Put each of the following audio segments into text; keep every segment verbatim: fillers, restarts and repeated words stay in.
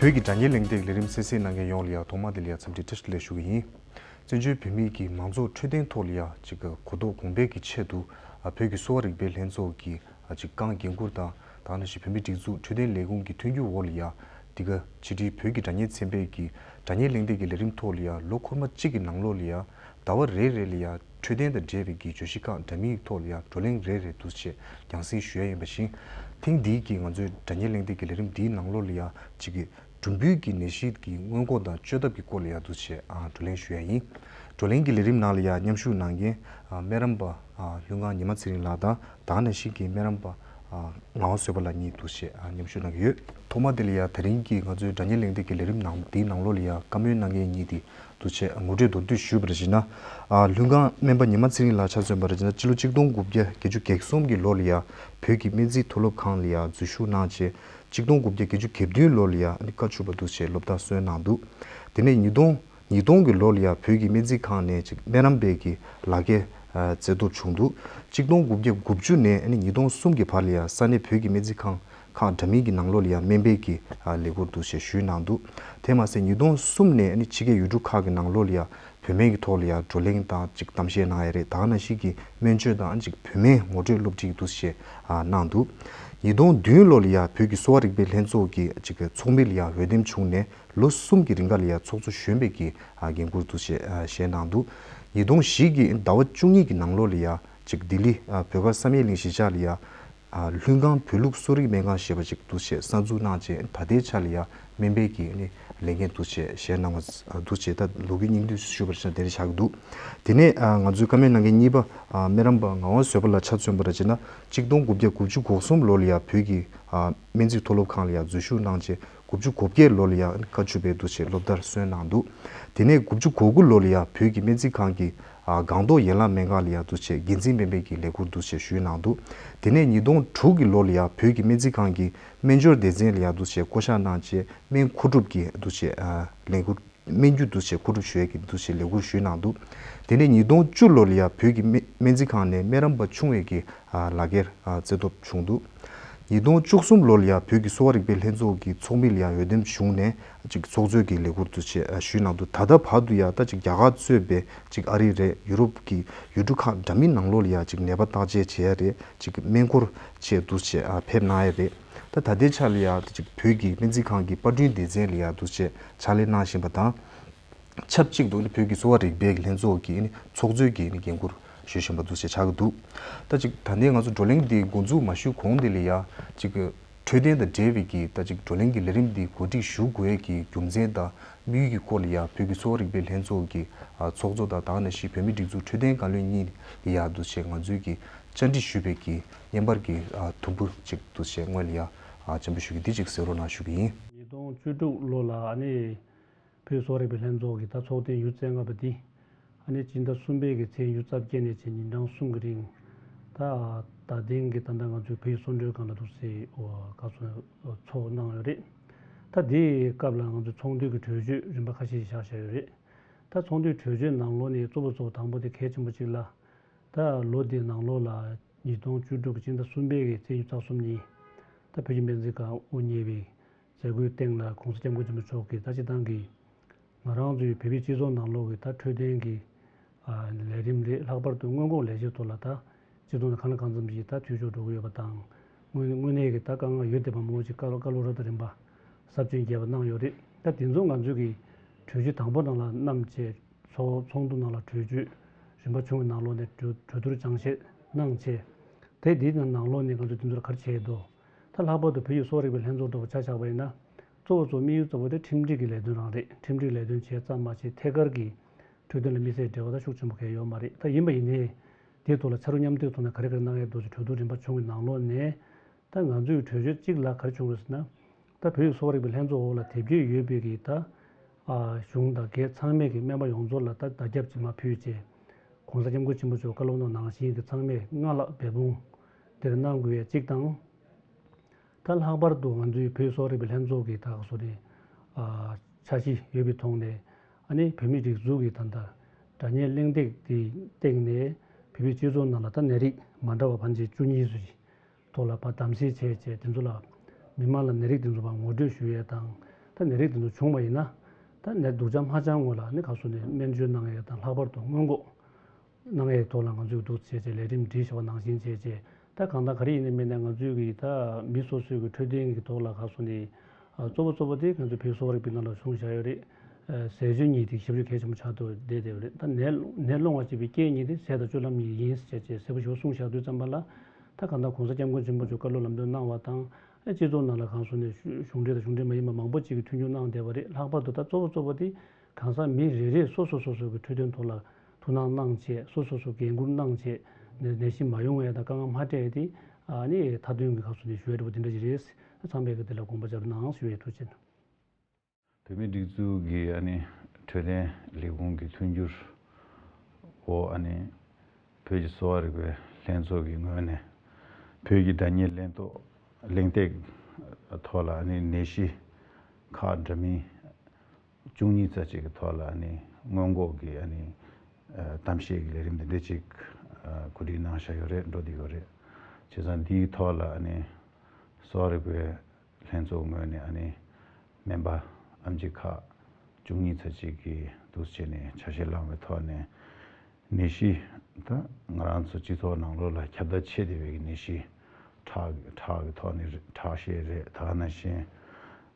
བོད་ཀྱི་སྒྲ་སྙན་གླེང་སྟེགས་ལས་རིམ་གསན་གཟིགས་གནང་མཁན་ཡོངས་ལ་ཡ་ཐོག་མ་དེ་ལ་ཡ་འཚམས་འདྲི་བཀྲ་ཤིས་བདེ་ལེགས་ཞུ་གི་ཡིན། བཙན་བྱོལ་བོད་མིའི་གི་མང་གཙོ་འཕྲོད་བསྟེན་ཐོག་ལ་ཡ་ཅིག་གོ་རྟོགས་གོང་འཕེལ་གྱི་ཆེད་དུ་ཨ་བོད་ཀྱི་གསོ་བ་རིག་པའི་ལྷན་ཚོགས་ཀྱི་ཨ་ཅིག་རྐང་འགན་འཁུར་དང་དེ་ནང་བཞིན་བོད་མིའི་སྒྲིག་འཛུགས་འཕྲོད་བསྟེན་ལས་ཁུངས་ཀྱི་མཐུན་འགྱུར་འོག་ལ་ཡ་འདི་ག་ཕྱི་དྲིལ་བོད་ཀྱི་སྒྲ་སྙན་ཚན་པའི་གི་སྒྲ་སྙན་གླེང་སྟེགས་ཀྱི་ལས་རིམ་ཐོག་ལ་ཡ་ལོ་འཁོར་མ་གཅིག་གི་ནང་ལོགས་ལ་ཡ་ཟླ་བ་རེ་རེ་ལ་ཡ་འཕྲོད་བསྟེན་དང་འབྲེལ་བའི་གི་བརྗོད་གཞི་ཁག་འདྲ་མིན་ཐོག་ལ་ཡ་བགྲོ་གླེང་རེ་རེ་འདུག་སེ་རྒྱང་སྲིང་ཞུ་ཡ་ཡིན་པ་བཞིན། ཐེངས་འདིའི་གི་ང་ཚོའི་སྒྲ་སྙན་གླེང་སྟེགས་ཀྱི་ལས་རིམ་འདིའི་ནང་ལོགས་ལ་ཡ་གཅིག་གི་གྲུམ་བུའི་གི་ནད་གཞི་གི་སྔོན་འགོག་དང་བཅོས་ཐབས་ཀྱི་སྐོར་ལ་ཡ་འདུག་སེ་ཨ་བགྲོ་གླེང་ཞུ་ཡ་ཡིན། བགྲོ་གླེང་གི་ལས་རིམ་ནང་ལ་ཡ་མཉམ་ཞུགས་གནང་མཁན་ཨ་སྨན་རམས་པ་ཨ་ལྷུན་སྒང་ཉི་མ་ཚེ་རིང་ལགས་དང་དེ་ནང་བཞིན་གྱི་སྨན་རམས་པ་ཨ་ངག་དབང་བཟོད་པ་ལགས་གཉིས་འདུག་སེ་ཨ་མཉམ་ཞུགས་གནང་གི་ཡོད། ཐོག་མ་དེ་ལ་ཡ་དེ་རིང་གི་ང་ཚོའི་སྒྲ་སྙན་གླེང་སྟེགས་ཀྱི་ལས་རིམ་ནང་འདིའི་ནང་ལོགས་ལ་ཡ་བཀའ་མོལ་གནང་མཁན་གཉིས་དེ་འདུག་སེ་ངོ་སྤྲོད་མདོར་བསྡུས་ཞུས་པར་བྱས་ན། ཨ་ལྷུན་སྒང་སྨན་པ་ཉི་མ་ཚེ་རིང་ལགས་ཆ་མཚོན་པར་བྱས་ན་སྤྱི་ལོ་གཅིག་སྟོང་དགུ་བརྒྱ་བརྒྱད་ཅུ་གྱ་གསུམ་གྱི་ལོ་ལ་ཡ་བོད་ཀྱི་སྨན་རྩིས་མཐོ་སློབ་ཁང་ལ་ཡ་འཛུལ་ཞུགས་གནང་རྗེས་གཅིག་སྟོང་དགུ་བརྒྱ་བརྒྱད་ཅུ་གྱ་བདུན་ལོ་ལ་ཡ་ཨ་ནི་བཀའ་བཅུ་པ་འདུག་སེ་སློབ་མཐར་སོན་གནང་འདུག་དེ་ནས་ཉིས་སྟོང་ཉིས་སྟོང་གི་ལོ་ལ་ཡ་བོད་ཀྱི་སྨན་རྩིས་ཁང་ནས་ཅིག་སྨན་རམས་པའི་གི་ལག་འཁྱེར་ཨ་བཙལ་ཐོབ་བྱུང་འདུག་གཅིག་སྟོང་དགུ་བརྒྱ་དགུ་བཅུ་ནས་ཨ་ནི་ཉིས་སྟོང་གསུམ་གྱི་བར་ལ་ཡ་ས་གནས་བོད་ཀྱི་སྨན་རྩིས་ཁང་ཁག་འདྲ་མིན་གྱི་ནང་ལོགས་ལ་ཡ་སྨན་པའི་གི་ཨ་ལས་ཁུར་འདུག་སེ་ཞུས་གནང་འདུག་དེ་མ་ཟད་ཉིས་སྟོང་གསུམ་ནས་ཨ་ནི་ཕྱི་རྒྱལ་ཡུལ་གྲུ་ཁག་གི་ནང་ལོགས་ལ་ཡ་བོད་སྨན་གྱི་ཐོག་ལ་ཡ་བགྲོ་གླེང་དང་ཅིག་གཏམ་བཤད་གནང་ཡ་རེད། དེ་ནང་བཞིན་གྱི་སྨན་བཅོས་དང་ཅིག་བོད་སྨན་ངོ་སྤྲོད་སློབ་ཁྲིད་འདུག་སེ་ཨ་གནང་འདུག་ཉིས་སྟོང་བདུན་ལོ་ལ་ཡ་བོད་ཀྱི་གསོ་བ་རིག་པའི་ལྷན་ཚོགས་ཀྱི་ཅིག་ཚོགས་མི་ལ་ཡ་འོས་འདེམས་བྱུང་ནས་ལོ་གསུམ་གྱི་རིང་ག་ལ་ཡ་ཚོགས་གཙོ་གཞོན་པའི་གི་ཨ་འགན་འཁུར་འདུག་སེ་ཨ་བཞེས་གནང་འདུག་ཉིས་སྟོང་བཞི་གི་ཟླ་བ་བཅུ་གཉིས་ཀྱི་ནང་ལོགས་ལ་ཡ་ཅིག་ལྡི་ལི་ཨ་བོད་སྒར་བསམ་ཡས་གླིང་གཞིས་ཆགས་ལ་ཡ་ཨ་ལྷུན་སྒང་བོད་ལུགས་གསོ་རིག་སྨན་ཁང་ཞེས་པ་ཅིག་འདུག་སེ་གསར་འཛུགས་གནང་རྗེས་ད་ལྟའི་ཆ་ལ་ཡ་སྨན་པའི་གི་ཨ་ནི་ལས་འགན་འདུག་སེ་བཞེས་གནང་བ་འདུག་སེ་ད་ལོ་རྒྱུས་སྙིང་བསྡུས་ཞུས་པར་བྱས་ན་དེ་འདྲ་ཆགས་ཀྱི་འདུག་དེ་ནས་ཨ་ང་ཚོའི་བཀའ་མོལ་གནང་མཁན་གཉིས་པ་ཨ་སྨན་རམས་པ་ངག་དབང་བཟོད་པ་ལགས་ཆ་མཚོན་པར་བྱས་ན་གཅིག་སྟོང་དགུ་བརྒྱ་དགུ་བཅུ་གོ་གསུམ་ལོ་ལ་ཡ་བོད་ཀྱི་ཨ་སྨན་རྩིས་མཐོ་སློབ་ཁང་ལ་ཡ་འཛུལ་ཞུགས་གནང་རྗེས་དགུ་བཅུ་གོ་བརྒྱད་ལོ་ལ་ཡ་བཀའ་བཅུ་པའི་འདུག་སེ་སློབ་མཐར་སོན་གནང་འདུག་དེ་ནས་དགུ་བཅུ་གོ་དགུ་ལོ་ལ་ཡ་བོད་ཀྱི་སྨན་རྩིས་ཁང་གི་ཨ་སྒང་ཏོག་ཡན་ལག་སྨན་ཁང་ལ་ཡ་འདུག་སེ་འགན་འཛིན་སྨན་པའི་གི་ལས་ཁུར་འདུག་སེ་ཞུས་གནང་འདུག་དེ་ནས་ཉིས་སྟོང་དྲུག་གི་ལོ་ལ་ཡ་བོད་ཀྱི་སྨན་རྩིས་ཁང་གི་སྨན་སྦྱོར་སྡེ་ཚན་ལ་ཡ་འདུག་སེ་བསྐོ་གཞག་གནང་རྗེས་སྨན་མཁོ་སྒྲུབ་ཀྱི་འདུག་སེ་ཨ་ལས་ཁུར་སྨན་རྒྱུ་འདུག་སེ་མཁོ་སྒྲུབ་ཞུ་ཡས་ཀྱི་འདུག་སེ་ལས་ཁུར་ཞུས་གནང་འདུག་དེ་ནས་ཉིས་སྟོང་བཅུ་ལོ་ལ་ཡ་བོད་ཀྱི་སྨན་སྨན་རྩིས་ཁང་ནས་སྨན་རམས་པ་ཆུང་བའི་གི་ཨ་ལག་འཁྱེར་ཨ་བཙལ་ཐོབ་བྱུང་འདུག་ཉིས་སྟོང་བཅུ་གསུམ་ལོ་ལ་ཡ་བོད་ཀྱི་གསོ་བ་རིག་པའི་ལྷན་ཚོགས་ཀྱི་ཚོགས་མི་ལ་ཡ་འོས་འདེམས་བྱུང་ནས་ཅིག་ཚོགས་གཙོའི་གི་ལས་ཁུར་དུ་ཆེ་ཨ་ཞུས་གནང་འདུག་ད་ལྟ་བར་དུ་ཡ་ད་ཅིག་རྒྱ་གར་གཙོས་པའི་ཅིག་ཨ་རི་རེད། ཡུ་རོབ་ཀྱི་ཡུལ་གྲུ་ཁག་འདྲ་མིན་ནང་ལོགས་ལ་ཡ་ཅིག་ནད་པ་བརྟག་དཔྱད་བྱེད་ཡ་རེད། ཅིག་སྨན་སྐོར་ཆེད་དུ་ཆེ་ཨ་ཕེབས་གནང་ཡ་རེད། ད་ད་ལྟའི་ཆ་ལ་ཡ་ད་ཅིག་བོད་ཀྱི་སྨན་རྩིས་ཁང་གི་པར་སྐྲུན་སྡེ་ཚན་ལ་ཡ་དུ་ཆེ་ཕྱག་ལས་གནང་བཞིན་པ་དང་། ཆབས་ཅིག་ཏུ་བོད་ཀྱི་གསོ་བ་རིག་པའི་ལྷན་ཚོགས་ཀྱི་ཚོགས་གཙོའི་གི་འགན་འཁུར་ཞུ་བཞིན་པ་འདུག་ཅེས་ཆགས་ཀྱི་འདུག་ད་ཅིག་ད་ནས་ང་ཚོ་བགྲོ་གླེང་འདི་འགོ་འཛུགས་མ་ཞུས་གོང་འདི་ལ་ཡ་ཅིག་འཕྲོད་བསྟེན་དང་འབྲེལ་བའི་གི་ད་ཅིག་བགྲོ་གླེང་གི་ལས་རིམ་འདི་གོ་སྒྲིག་ཞུ་དགོས་ཀྱི་རྒྱུ་མཚན་དང་དམིགས་ཡུལ་གྱི་སྐོར་ལ་ཡ་བོད་ཀྱི་གསོ་བ་རིག་པའི་ལྷན་ཚོགས་ཀྱི་ཚོགས་གཙོ་དང་དེ་ནང་བཞིན་བོད་མིའི་སྒྲིག་འཛུགས་འཕྲོད་བསྟེན་བཀའ་བློན་གཉིས་ལ་ཡ་འདུག་ཅེས་ང་ཚོས་ཀྱི་བཅར་འདྲི་ཞུས་པའི་གི་བརྙན་པར་གྱི་དུམ་བུ་ཅིག་འདུག་ཅེས་སྔོན་ལ་ཡ་སྤྱན་འབུལ་ཞུ་གི་འདི་ཅིག་གསན་རོགས་གནང་ཞུ་གི་ཡིན། ཉིས་སྟོང་བཅུ་དྲུག་ལོ་ལ་ཨ་ནི། བོད་གསོ་བ་རིག་པའི་ལྷན་ཚོགས་ཀྱི་ད་ཚོགས་ཐེངས་ཡུ་རྩ་ལྔ་པ་འདི། ཨ་ནི་སྤྱི་ཟླ་གསུམ་པའི་གི་ཚེས་ཉི་ཤུ་རྩ་བརྒྱད་ནས་བྱས་ཉིན་གྲངས་གསུམ་གྱི་རིང་། ད་ད་ཐེངས་ཀྱི་ད་ལྟ་ང་ཚོའི་བོད་ཀྱི་གསོལ་མགྲོན་ཁང་ལ་འདུག་སེ་བཀའ་ཚོགས་ཚོགས་གནང་ཡོད་རེད། ད་དེའི་སྐབས་ལ་ང་ཚོའི་ཚོགས་འདུའི་གི་གྲོས་ཆོད་རིམ་པ་ཁ་ཤས་ཤིག་བཞག་བཞག་ཡོད་རེད། ད་ཚོགས་འདུའི་གྲོས་ཆོད་ནང་ལོགས་ནས་གཙོ་བོ་གཙོ་བོ་དང་པོ་དེ་གལ་ཆེན་པོ་གཅིག་ལ། ད་ལོ་འདིའི་ནང་ལོགས་ལ་ཉིས་སྟོང་བཅུ་དྲུག་གི་སྤྱི་ཟླ་གསུམ་པའི་གི་ཚེས་ཉི་ཤུ་རྩ་གསུམ་ཉིན། ད་བོད་ཀྱི་སྨན་རྩིས་ཁང་དབུ་བརྙེས་པའི་མཛད་སྒོའི་སྟེང་ལ་༸གོང་ས་༸སྐྱབས་མགོན་ཆེན་པོ་མཆོག་གིས་ད་སྤྱིར་བཏང་གི་ང་རང་ཚོའི་བོད་པའི་སྤྱི་ཚོགས་ནང་ལོགས་ཀྱི་ད་འཕྲོད་བསྟེན་གྱི་ཨ་ལས་རིམ་རེད། ལྷག་པར་དུ་སྔོན་འགོག་ལས་གཞིའི་ཐོག་ལ་ད་སྤྱི་ཚོགས་ནང་གང་ལ་གང་འཚམ་ཞིག་ད་འཐུས་ཤོར་འགྲོ་གི་ཡོད་པ་དང་། དངོས་དངོས་གནས་ཀྱི་ད་དཀའ་ངལ་ཡོད་བསྡད་པ་མང་པོ་ཞིག་བཀའ་སློབ་བཀའ་སློབ་རབ་དང་རིམ་པ་ཟབ་ཅིང་རྒྱས་པ་གནང་ཡོད་རེད། ད་དེ་ཚོ་ང་ཚོས་ཀྱི་གྲོས་གཞི་དང་པོ་ནང་ལ་བསྣམས་བྱས། ཚོགས་ཚོགས་འདུ་ནང་ལ་གྲོས་ཆོད་རིམ་པ་བྱུང་བའི་ནང་ལོགས་ནས་གྲོས་གྲོས་བསྡུར་སྦྱང་བཤད་གནང་བྱས། དེ་དེའི་ནང་ནང་ལོགས་ནས་ང་ཚོས་དེ་ཚོར་ག་རེ་བྱས་འདུག་ད་ལྷག་པར་དུ་བོད་ཀྱི་གསོ་བ་རིག་པའི་ལྷན་ཚོགས་འདྲ་བོ་ཆ་བཞག་པ་ཡིན་ན། གཙོ་བོ་གཙོ་དམིགས་ཡུལ་གཙོ་བོ་དེ་ཁྲིམས་སྒྲིག་གི་ལས་དོན་རང་རེད། ཁྲིམས་སྒྲིག་ལས་དོན་བྱས་ཙམ་མ་ཟད་ཐད་ཀར་གྱི་འཕྲོད་བསྟེན་ལ་དམིགས་བསལ་འབྲེལ་བ་ད་ཤུགས་ཆེན་པོ་གང་ཡང་ཡོད་མ་རེད། ད་ཡིན་པ་ཡིན་ནའི། དེའི་ཐོག་ལ་ཕྱག་རོགས་མཉམ་འདེགས་ཐོག་ནས་ག་རེ་ག་རེ་གནང་ཡས་འདུག་ཅེས་གྲོས་བསྡུར་རིམ་པ་བྱུང་བའི་ནང་ལོགས་ནས། ད་ང་ཚོའི་གྲོས་ཆོད་གཅིག་ལ་ག་རེ་བྱུང་རེད་ཟེར་ན། ད་བོད་ཀྱི་གསོ་བ་རིག་པའི་ལྷན་ཚོགས་འོག་ལ་དེབ་སྐྱེལ་ཡོད་པའི་གི་ད། ཨ་གཞུང་དང་སྒེར་ཚང་མས་ཀྱི་སྨན་པ་ཡོངས་རྫོགས་ལ་ད་བརྡ་ཁྱབ་ཅིག་མར་ཕུལ་བྱས། ༸གོང་ས་༸སྐྱབས་མགོན་ཆེན་པོ་མཆོག་བཀའ་སློབ་གནང་ནང་བཞིན་གྱི་ཚང་མས་སྔར་ལྷག་འབད་འབུངས་དེར་གནང་དགོས་ཡ་གཅིག་དང་། ད་ལྷག་པར་དུ་ང་ཚོའི་བོད་གསོ་བ་རིག་པའི་ལྷན་ཚོགས་ཀྱི་ད་ག་སོ་རེད། ཨ་འཆར་གཞི་ཡོད་པའི་ཐོག་ནས་ཨ་ནི་བོད་མིའི་སྒྲིག་འཛུགས་ཀྱི་ད་ལྟ་སྒྲ་སྙན་གླེང་སྟེགས་དེའི་སྟེང་ནས་བོད་པའི་སྤྱི་ཚོགས་ནང་ལ་ད་ནད་རིགས་མ་འདྲ་བ་ཕལ་ཆེར་བཅུ་གཉིས་ཙམ་ཞིག་ཐོག་ལ་ཕར་གདམ་གསེས་བྱས་བྱས་དེ་ཚོ་ལ་མི་མང་ལ་ནད་རིགས་དེ་ཚོ་ཕར་ངོ་སྤྲོད་ཞུ་ཡས་དང་། ད་ ད་ནད་རིགས་དེ་ཚོ་བྱུང་བ་ཡིན་ན། ད་ནད་སྡུག་ཅག་མ་ཆགས་སྔོན་ལ་ནི་ག་སོ་ནས་སྨན་བཅོས་གནང་ཡས་དང་། ལྷག་པར་དུ་སྔོན་འགོག་གནང་ཡས་ཐོག་ལ་ང་ཚོས་འདུག་བྱས་བྱས་ལས་རིམ་སྒྲིག་བཞག་པ་ནང་བཞིན་བྱས་བྱས། ད་གང་ལྟར་ག་རེ་ཡིན་ནའི་མིན་ནའི་ང་ཚོས་ཀྱི་ད་མི་སོ་སོའི་གི་འཕྲོད་བསྟེན་གྱི་ཐོག་ལ་ག་སོ་ནས། ཨ། གཙོ་བོ་གཙོ་བོ་དེ་ང་ཚོའི་བོད་གསོ་བ་རིག་པའི་ནང་ལ་གསུངས་བཞག་ཡོད་རེད། ཨ། ཟས་སྤྱོད་གཉིས་དེ་ཞབས་ཞུ་གལ་ཆེན་པོ་ཆགས་ཐུབ་བསྡད་བསྡད་ཡོད་རེད། ད་ནད་ནད་སློང་བ་བྱེད་པའི་རྐྱེན་གཉིས་དེ་ཟས་དང་སྤྱོད་ལམ་གཉིས་ཡིན་ཟེར་བྱས་གསལ་པོ་ཞེ་པོ་གསུངས་བཞག་དུས་ཙམ་པ་ལ། ད་གང་ལྟར་༸གོང་ས་༸སྐྱབས་མགོན་ཆེན་པོ་མཆོག་བཀའ་སློབ་ལམ་སྟོན་གནང་བ་དང་། ཨ། སྤྱི་ཚོགས་ནང་ལ་གང་སོ་ནས་གཞུང་གཞུང་འབྲེལ་དང་གཞུང་འབྲེལ་མ་ཡིན་པ་མང་པོ་ཅིག་གིས་མཐུན་འགྱུར་གནང་བསྡད་པ་རེད། ལྷག་པར་དུ་ད་གཙོ་བོ་གཙོ་བོ་དེ་གང་ཟག་མི་རེ་རེས་སོ་སོ་སོ་སོ་གི་འཕྲོད་བསྟེན་ཐོག་ལ་ཐུགས་སྣང་གནང་བྱས། སོ་སོ་སོ་འགན་འཁུར་གནང་བྱས། ནད་ནད་གཞི་མ་ཡོང་བའི་ད་དཀའ་ངལ་མ་འཕྲད་དེ། ཨ་ནི་མཐའ་དོན་གྱི་སྐབས་སུ་ནས་ཞུ་ཡ་འདྲ་པོ་དེ་འདྲ་ཞིག་རེད། ཚང་མས་ཀྱི་དེ་ལ་དགོངས་པ་འཇགས་རོགས་གནང་ཞུ་ཡས། ཐུགས་རྗེ་ཆེ་གནང་། བོད་མིའི་སྒྲིག་འཛུགས་ཀྱི་ཨ་ནི་འཕྲོད་བསྟེན་ལས་ཁུངས་ཀྱི་མཐུན་འགྱུར་འོག་ཨ་ནི་བོད་ཀྱི་གསོ་བ་རིག་པའི་ལྷན་ཚོགས་ཀྱི་ངོས་ནས་བོད་ཀྱི་སྒྲ་སྙན་གླེང་ཐོག་གླེང་སྟེགས་ཐོག་ལ་ཨ་ནི་ནད་གཞི་ཁག་འདྲ་མིན་བཅུ་གཉིས་ཙམ་ཅིག་གི་ཐོག་ལ་ཨ་ནི་སྔོན་འགོག་གི་ཨ་ནི་ཨ་གཏམ་བཤད་ཀྱི་ལས་རིམ་འདི་འདྲ་ཅིག་ཨ་གོ་སྒྲིག་གནང་བཞག་ཡོད་རེད། འགྲོ་བསྡད་ཡོད་རེད། བྱས་ཙང་འདིའི་ཐོག་ལ་ཨ་ནི་གསོ་བ་རིག་པའི་ལྷན་ཚོགས་ངོས་ནས་ཨ་ནི་སྨན་པ་ཨེམ་ཆི་ཁག་བཅུ་གཉིས་ཙམ་ཅིག་གིས་འདུག་སེ་བྱས་ནས་ཆ་ཤས་བླངས་པའི་ཐོག་ནས། ནད་གཞི་ད་ང་རང་ཚོ་སྤྱི་ཚོགས་ནང་ལོགས་ལ་ཁྱབ་གདལ་ཆེ་བསྡད་པའི་ནད་གཞི། ཁྲག་ཁྲག་གི་ཐོག་ནས་རེད། ཁྲག་ཤེད་རེད། ད་ག་ནང་བཞིན་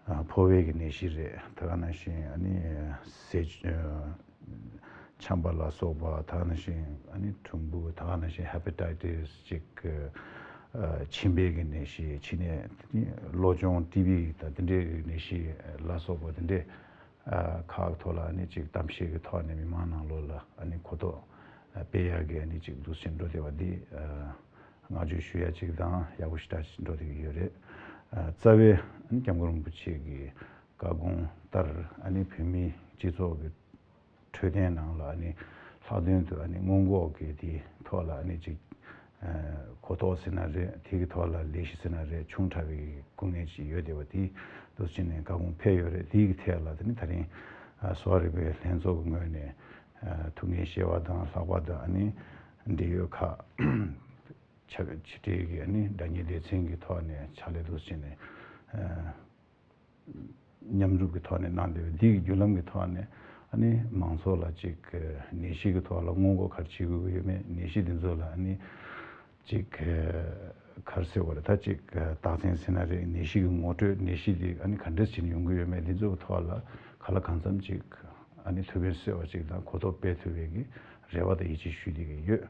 ཨ་ཕོ་བའི་གི་ནད་གཞི་རེད། ད་ག་ནང་བཞིན་ཨ་ནི་ཟས་ཨ་ཆམ་པ་ལ་སོགས་པ། ད་ག་ནང་བཞིན་ཨ་ནི་གྲུམ་བུ། ད་ག་ནང་བཞིན་ཧེ་པ་ཊའི་ཊི་སི་ཅིག་ཨ་མཆིན་པའི་གི་ནད་གཞི། ཕྱི་ནས་གློ་གཅོང་ཊི་བི་དང་དེ་འདྲའི་གི་ནད་གཞི་ལ་སོགས་པ་དེ་འདྲའི་ཨ་ཁག་གི་ཐོག་ལ་ཨ་ནི་ཅིག་གཏམ་བཤད་ཀྱི་ཐོག་ནས་མི་མང་ནང་ལོགས་ལ་ཨ་ནི་གོ་རྟོགས་ཨ་སྤེལ་ཡག་གི་ཨ་ནི་ཅིག་འདུག་སེ་འགྲོ་བསྡད་པ་འདི་ཨ་བསྔགས་བརྗོད་ཞུ་ཡ་ཅིག་དང་ཡག་པོ་ཞེ་དྲག་ཅིག་འགྲོ་བསྡད་ཀྱི་ཡོད་རེད། ཨ་རྩ་བའི་ཨ་ནི་༸སྐྱབས་མགོན་རིན་པོ་ཆེ་གི་བཀའ་དགོངས་ལྟར་ཨ་ནི་བོད་མིའི་སྤྱི་ཚོགས་ཀྱི་འཕྲོད་བསྟེན་ནང་ལ་ཨ་ནི་ལྷག་དོན་དུ་ཨ་ནི་སྔོན་འགོག་གི་དེའི་ཐོག་ལ་ཨ་ནི་ཅིག་ཨ་གོ་རྟོགས་ཟེར་ན་རེད། དེ་གི་ཐོག་ལ་ལས་གཞི་ཟེར་ན་རེད། ཆུང་དྲགས་པའི་སྐུ་ངལ་ཅིག་ཡོད་བསྡད་པ་དེ་འདུག་སེ་བྱས་ནས་བཀའ་དགོངས་ཕེབས་ཡོད་རེད། དེའི་གི་ཐད་ལ་དེ་ནི་ད་རིང་ཨ་གསོ་བ་རིག་པའི་ལྷན་ཚོགས་ཀྱི་ངོས་ནས་ཨ་ཐུགས་འགན་བཞེས་པ་དང་། ལྷག་པར་དུ་ཨ་ནི་འབྲེལ་ཡོད་ཁག་ཕྱི་ཕྱི་འབྲེལ་གྱི་ཨ་ནི་སྒྲ་སྙན་སྡེ་ཚན་གྱི་ཐོག་ནས་ཕྱག་ལས་འདུག་སེ་བྱས་ནས་ཨ་མཉམ་རུབ་ཀྱི་ཐོག་ནས་གནང་བསྡད་པའི་འདི་གི་བརྒྱུད་ལམ་གྱི་ཐོག་ནས་ཨ་ནི་མང་ཚོགས་ལ་ཅིག་ནད་གཞི་གི་ཐོག་ལ་སྔོན་འགོག་ག་རེ་བྱེད་དགོས་ཀྱི་ཡོད་མེད། ནད་གཞི་འདི་ཚོ་ལ་ཨ་ནི་ཅིག་ག་རེ་ཟེར་དགོས་རེད། ད་ཅིག་རྟགས་མཚན་ཟེར་ན་རེད། ནད་གཞི་གི་ངོ་སྤྲོད། ནད་གཞི་འདི་ཨ་ནི་ག་འདྲས་བྱས་ནས་ཡོང་གི་ཡོད་མེད། འདི་ཚོ་གི་ཐོག་ལ་གང་ལ་གང་འཚམ་ཅིག་ཨ་ནི་ཐུགས་ཕན་གསོས་པ་ཅིག་དང་གོ་རྟོགས་སྤེལ་ཐུབ་པའི་གི་རེ་བ་དང་ཡིད་ཆེས་ཞུ་བསྡད་ཀྱི་ཡོད།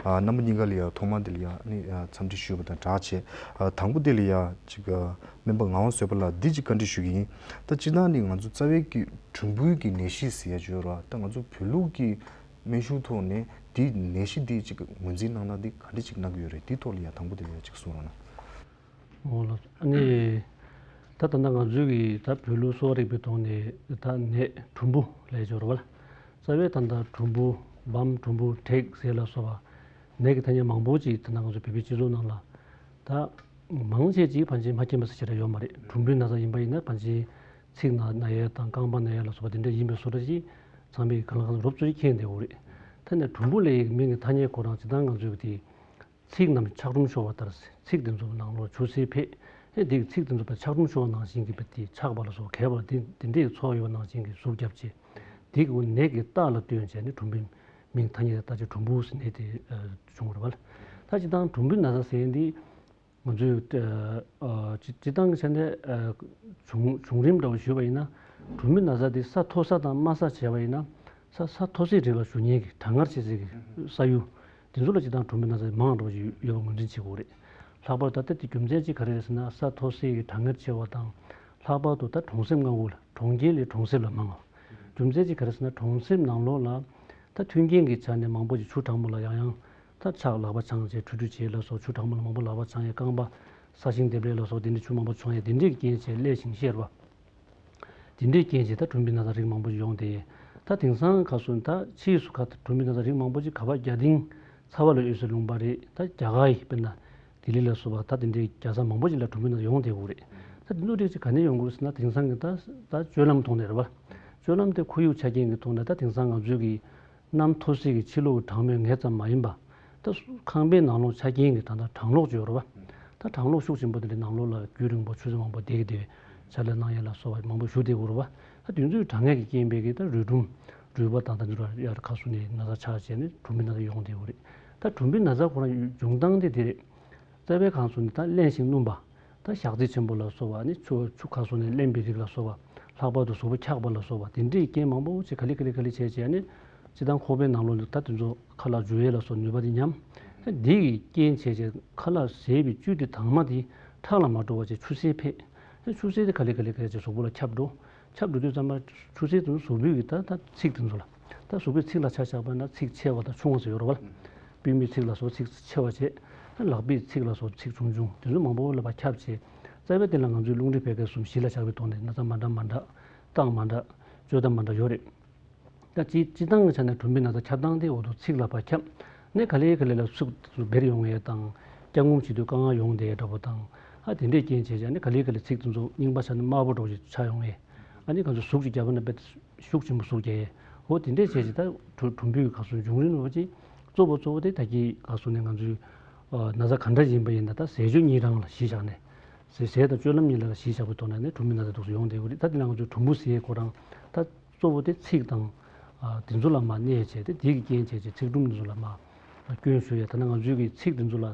ཨ་རྣམ་པ་གཉིས་ཀ་ལ་ཡང་ཐོག་མར་དེ་ལ་ཡང་ནི་ཨ་འཚམས་འདྲི་ཞུས་པ་དང་སྦྲགས་བྱས། ཨ་དང་པོ་དེ་ལ་ཡང་ཅིག་ཨ་སྨན་པ་ངག་དབང་བཟོད་པ་ལགས་འདི་ཅིག་བཀའ་འདྲི་ཞུ་གི་ཡིན། ད་སྤྱིར་བཏང་ནི་ང་ཚོ་རྩ་བའི་གི་གྲུམ་བུའི་གི་ནད་གཞི་ཟེར་ཡ་ཅིག་ཡོད་རེད་བ། ད་ང་ཚོ་བོད་ལུགས་ཀྱི་སྨན་གཞུང་ཐོག་ནས་འདི་ནད་གཞི་འདི་ཅིག་ངོས་འཛིན་གནང་སྟངས་འདི་ག་འདྲ་ཅིག་གནང་གི་ཡོད་རེད། འདི་ཐོག་ལ་ཡང་དང་པོ་དེ་ལ་ཡང་ཅིག་གསུང་རོགས་གནང་། འོ་ལགས། ཨ་ནི་ད་ད་ལྟ་ང་ཚོའི་གི་ད་བོད་ལུགས་གསོ་བ་རིག་པའི་ཐོག་ནས་ད་ནད་གྲུམ་བུ་ལབ་ཡ་ཅིག་ཡོད་རེད་བ། རྩ་བའི་ད་ལྟ་གྲུམ་བུ། བམ། གྲུམ་བུ། དྲེག་ཟས་ལ་སོགས་པ་ནད་ཀྱི་ཐ་སྙད་མང་པོ་ཅིག་ད་ལྟ་ང་ཚོ་བོད་པའི་སྤྱི་ཚོགས་ནང་ལ་ད་མང་ཆེ་ཅིག་ཕལ་ཆེར་མ་མཁྱེན་པ་ཟེར་ཞེ་དྲག་ཡོད་མ་རེད། གྲུམ་བུའི་ན་ཚ་ཡིན་པ་ཡིན་ན་ཕལ་ཆེར་ཚིགས་ན་ན་ཡ་དང་རྐང་པ་ན་ཡ་ལ་སོགས་པ་དེ་འདྲ་ཡིན་པའི་བཟོ་འདྲ་ཅིག་ཚང་མས་གང་ལ་གང་འཚམ་རོབ་ཙམ་ཅིག་མཁྱེན་བསྡད་ཡོད་རེད། ད་ནི་གྲུམ་བུ་ལབ་ཡའི་མིང་གི་ཐ་སྙད་ཁོ་རང་སྤྱིར་བཏང་ང་ཚོའི་གི་དེ། ཚིགས་རྣམས་ཆག་གྲུམ་ཤོར་བ་ལྟར་ཟེར། ཚིགས་དེ་ཚོ་ནང་ལོགས་ཆུ་སེར་འཕེལ། ཨེ་འདི་གི་ཚིགས་དེ་ཚོ་དཔེ་ཆག་གྲུམ་ཤོར་བ་ནང་བཞིན་གྱི་དཔེ་དེ་ཆག་པ་ལ་སོགས་གས་པ་དེ་དེ་འདྲའི་ཚོར་བ་ཡོད་པ་ནང་བཞིན་གྱི་གཟུགས་བརྒྱབ་བྱས། དེ་གི་འོ་ནད་ཀྱི་རྟགས་ལ་ལྟོས་བྱས་ནས་གྲུམ་བུའི་མིང་ཐ་སྙད་དེ་བཏགས་བྱས་གྲུམ་བུ་ཟེར་ནས་དེ་ཨ་བྱུང་བ་རེད་བ། ད་སྤྱིར་བཏང་གྲུམ་བུའི་ན་ཚ་ཟེར་ཡས་འདི་ང་ཚོས་ཨ་སྤྱིར་བཏང་གི་ཆ་ནས་ཨ་བྱུང་བྱུང་རིམ་འདྲ་བོ་ཞུས་པ་ཡིན་ན། གྲུམ་བུའི་ན་ཚ་དེ་ས་མཐོ་ས་དང་དམའ་ས་བྱས་པ་ཡིན་ན། ས་ས་མཐོ་སའི་རིགས་ལ་ཞུགས་མཁན་གྱི་གྲང་ངར་ཆེ་ས་གི་ས་ཡུལ་དེ་ཚོ་ལ་སྤྱིར་བཏང་གྲུམ་བུའི་ན་ཚ་མང་དྲགས་ཡོད་པ་ངོས་འཛིན་བྱེད་དགོས་རེད། ལྷག་པར་ད་ལྟ་དེ་རྒྱུ་མཚན་གཅིག་ག་རེ་རེད་ཟེར་ན། ས་མཐོ་ས་གི་གྲང་ངར་ཆེ་བ་དང་། ལྷག་པར་དུ་ད་གྲོང་གསེབ་མངའ་ཁུལ་ལ། གྲོང་ཁྱེར་ལས་གྲོང་གསེབ་ལ་མང་བ། རྒྱུ་མཚན་གཅིག་ག་རེ་ཟེར་ན། གྲོང་གསེབ་ནང་ལོགས་ལ་ད་མཐུན་རྐྱེན་གྱི་ཆ་ནས་མང་པོ་ཅིག་ཆུ་གྲང་མོ་ལ་ཡང་ཡང་ད་ཕྱག་ལག་པ་འཆང་བྱས། ཁྲུས་ཁྲུས་བྱས་ལ་སོགས་ཆུ་གྲང་མོ་ལ་མང་པོ་ལག་པ་འཆང་ཡས། རྐང་པ་ས་ཞིང་འདེབས་ལས་ལ་སོགས་དེ་འདྲའི་ཆུ་མང་པོ་འཆང་ཡས་དེ་འདྲའི་རྐྱེན་བྱས་སླེབས་ཤིང་གཤེར་བ། དེ་འདྲའི་རྐྱེན་བྱས་ད་གྲུམ་བུའི་ན་ཚ་རིགས་མང་པོ་ཞིག་ཡོང་བསྡད་ཡོད། ད་དེང་སང་ག་སོང་ད་ཕྱིས་སུ་ཁ་གྲུམ་བུའི་ན་ཚ་རིགས་མང་པོ་ཅིག་ག་པར་རྒྱ་སྟེང་ཚ་བ་ལ་འོད་ཟེར་ལུང་པ་རེད། ད་རྒྱ་གར་ཡི་དཔེར་ན་ལྡི་ལི་ལ་སོགས་པ་ད་དེ་འདྲའི་རྒྱལ་ས་མང་པོ་ཅིག་ལ་གྲུམ་བུའི་ན་ཚ་ཡོང་བསྡད་ཡོད་རེད། ད་དེ་ཚོ་རིགས་ཅིག་ག་ནས་ཡོང་གི་རེད་ཟེར་ན། དེང་སང་གི་ད་ད་སྤྱོད་ལམ་ཐོག་ནས་རེད་བ། སྤྱོད་ལམ་དེ་ཁོར་ཡུག་ཆ་རྐྱེན་གྱི་ཐོག་ནས་ད་དེང་སང་ང་ཚོའི་གི་གནམ་མཐོ་ས་གི་ཕྱི་ལོགས་ཀྱི་གྲང་མོའི་ངད་ཙམ་མ་ཡིན་པ། ད་ཁང་པའི་ནང་ལོགས་ཆ་རྐྱེན་གྱི་ད་ལྟ་གྲང་གློག་ཅིག་ཡོད་རེད་བ། ད་གྲང་གློག་ཤུགས་ཆེན་པོ་དེ་འདྲའི་ནང་ལོགས་ལ་རྒྱུན་རིང་པོ་ཆུ་ཚོད་མང་པོ་བསྡད་ཀྱི་བསྡད་ ཕྱག་ལས་གནང་ཡས་ལ་སོགས་པ་མང་པོ་ཞུ་བསྡད་ཡོད་རེད་པ། ད་དེ་ཚོའི་གྲང་ངར་གྱི་རྐྱེན་པས་ཀྱི་ད་རུས་སྒྲོམ་རུས་པ་དང་ད་འདི་རུ་ཡར་ཁ་སོ་ནས་ན་ཚ་ཆགས་བྱས་ནས་གྲུམ་བུའི་ན་ཚ་ཡོང་བསྡད་ཡོད་རེད། ད་གྲུམ་བུའི་ན་ཚ་ཁོ་རང་འབྱུང་སྟངས་དེ་དེ་རེད། རྩ་བའི་ཁ་སོ་ནས་ད་བརླན་ཞིང་སྣུམ་པ། ད་ཞག་ཚི་ཆེན་པོ་ལ་སོགས་པ་ནི་ཆུ་ཆུ་ཁ་སོ་ནས་བརླན་པའི་རིགས་ལ་སོགས་པ། ལྷག་པར་དུ་གཟུགས་པོ་འཁྱག་པ་ལ་སོགས་པ་དེ་འདྲའི་རྐྱེན་མང་པོ་ཅིག་ག་ལེ་ག་ལེ་ག་ལེ་བྱས་བྱས་ནས་སྤྱིར་བཏང་ཁོག་པའི་ནང་ལོགས་ནས་ད་དེ་ཚོ་ཁ་ལག་འཇུ་ཡས་ལ་སོགས་ནུས་པ་དེ་ཉམས། འདི་ཡི་རྐྱེན་བྱས་བྱས་ཁ་ལག་བཟས་པའི་བཅུད་དེ་དྭངས་མ་དེ་ཁྲག་ལ་མ་འགྲོ་བ་བྱས་ཆུ་སེར་འཕེལ། ཆུ་སེར་དེ་ག་ལེ་ག་ལེ་ག་ལེ་བྱས་གཟུགས་པོ་ལ་ཁྱབ་འགྲོ། ཁྱབ་འགྲོ་དུས་ཙམ་པ་ཆུ་སེར་དེ་ཚོ་གཟུགས་པོའི་གི་ད་ད་ཚིགས་དེ་ཚོ་ལ། ད་གཟུགས་པོའི་ཚིགས་ལ་ཆ་བཞག་པ་ན་ཚིགས་ཆེ་བ་དང་ཆུང་བ་ཟེར་ཡོད་རེད་བ། པུས་མོའི་ཚིགས་ལ་སོགས་ཚིགས་ཆེ་བ་བྱས། ལག་པའི་ཚིགས་ལ་སོགས་ཚིགས་ཆུང་ཆུང་དེ་ཚོ་མང་པོ་ལ་ཕར་ཁྱབ་བྱས། རྩ་བའི་སྟེང་ལ་ང་ཚོའི་རླུང་མཁྲིས་བད་ཀན་གསུམ་གཞི་ལ་བཞག་པའི་ཐོག་ནས་ན་ཚ་མ་འདྲ་མ་འདྲ། རྟགས་མ་འདྲ། བཅོས་ཐབས་མ་འདྲ་ཡོད་རེད། ད་སྤྱི་སྤྱི་བཏང་གི་ཆ་ནས་གྲུམ་བུའི་ན་ཚ་ཁྱབ་སྟངས་དེ་འོ་དོ་ཚིགས་ལ་ཕར་ཁྱབ། ནས་ག་ལེ་ག་ལེ་ལ་ཚིགས་སུ་སྦེར་ཡོང་ཡས་དང་། སྐྱ་ངོམ་བྱེད་དུས་དཀའ་ངལ་ཡོང་བསྡད་ཡས་འདྲ་པོ་དང་། ཨ་དེ་འདྲས་རྐྱེན་བྱས་བྱས་ནས་ག་ལེ་ག་ལེ་ཚིགས་དེ་ཚོ་རྙིང་པ་ཆགས་ནས་དམར་པོ་འདྲ་པོ་ཞིག་ཆགས་ཡོང་ཡས། ཨ་ནི་ང་ཚོ་ཟུག་ཅིག་བརྒྱབ་པ་ན་དཔེ་ཤུགས་ཆེན་པོ་ཟུག་རྒྱག་ཡས། འོ་དེ་འདྲས་བྱས་བྱས་ད་གྲུ་གྲུམ་བུའི་ག་སོ་འབྱུང་རིམ་འདྲ་པོ་ཅིག་གཙོ་བོ་གཙོ་བོ་དེ་ད་གི་ག་སོ་ནས་ང་ཚོའི་ཨ་ན་ཚ་ག་འདྲ་ཡིན་པ་ཡིན་ན་ད་ཟས་སྤྱོད་གཉིས་རང་ལ་གཞི་བཞག་ནས། ཟས་ཟས་དང་སྤྱོད་ལམ་གཉིས་ལ་གཞི་བཞག་པའི་ཐོག་ནས་ནི་གྲུམ་བུའི་ན་ཚ་འདུག་སེ་ཡོང་བསྡད་ཡོད་རེད། ད་དེ་ལ་ང་ཚོས་གྲུམ་བུ་ཟེར་ཡས་ཁོ་རང་ད་གཙོ་བོ་དེ་ཚིགས་དང་ཨ་དེ་ཚོ་ལ་མར་གནས་བྱས་ཏེ་དེ་གི་རྐྱེན་བྱས་བྱས་ཚིགས་གྲུམ་དེ་ཚོ་ལ་མར་སྐྱོན་ཞུ་ཡས། ད་ནི་ང་ཚོའི་གི་ཚིགས་དེ་ཚོ་ལ་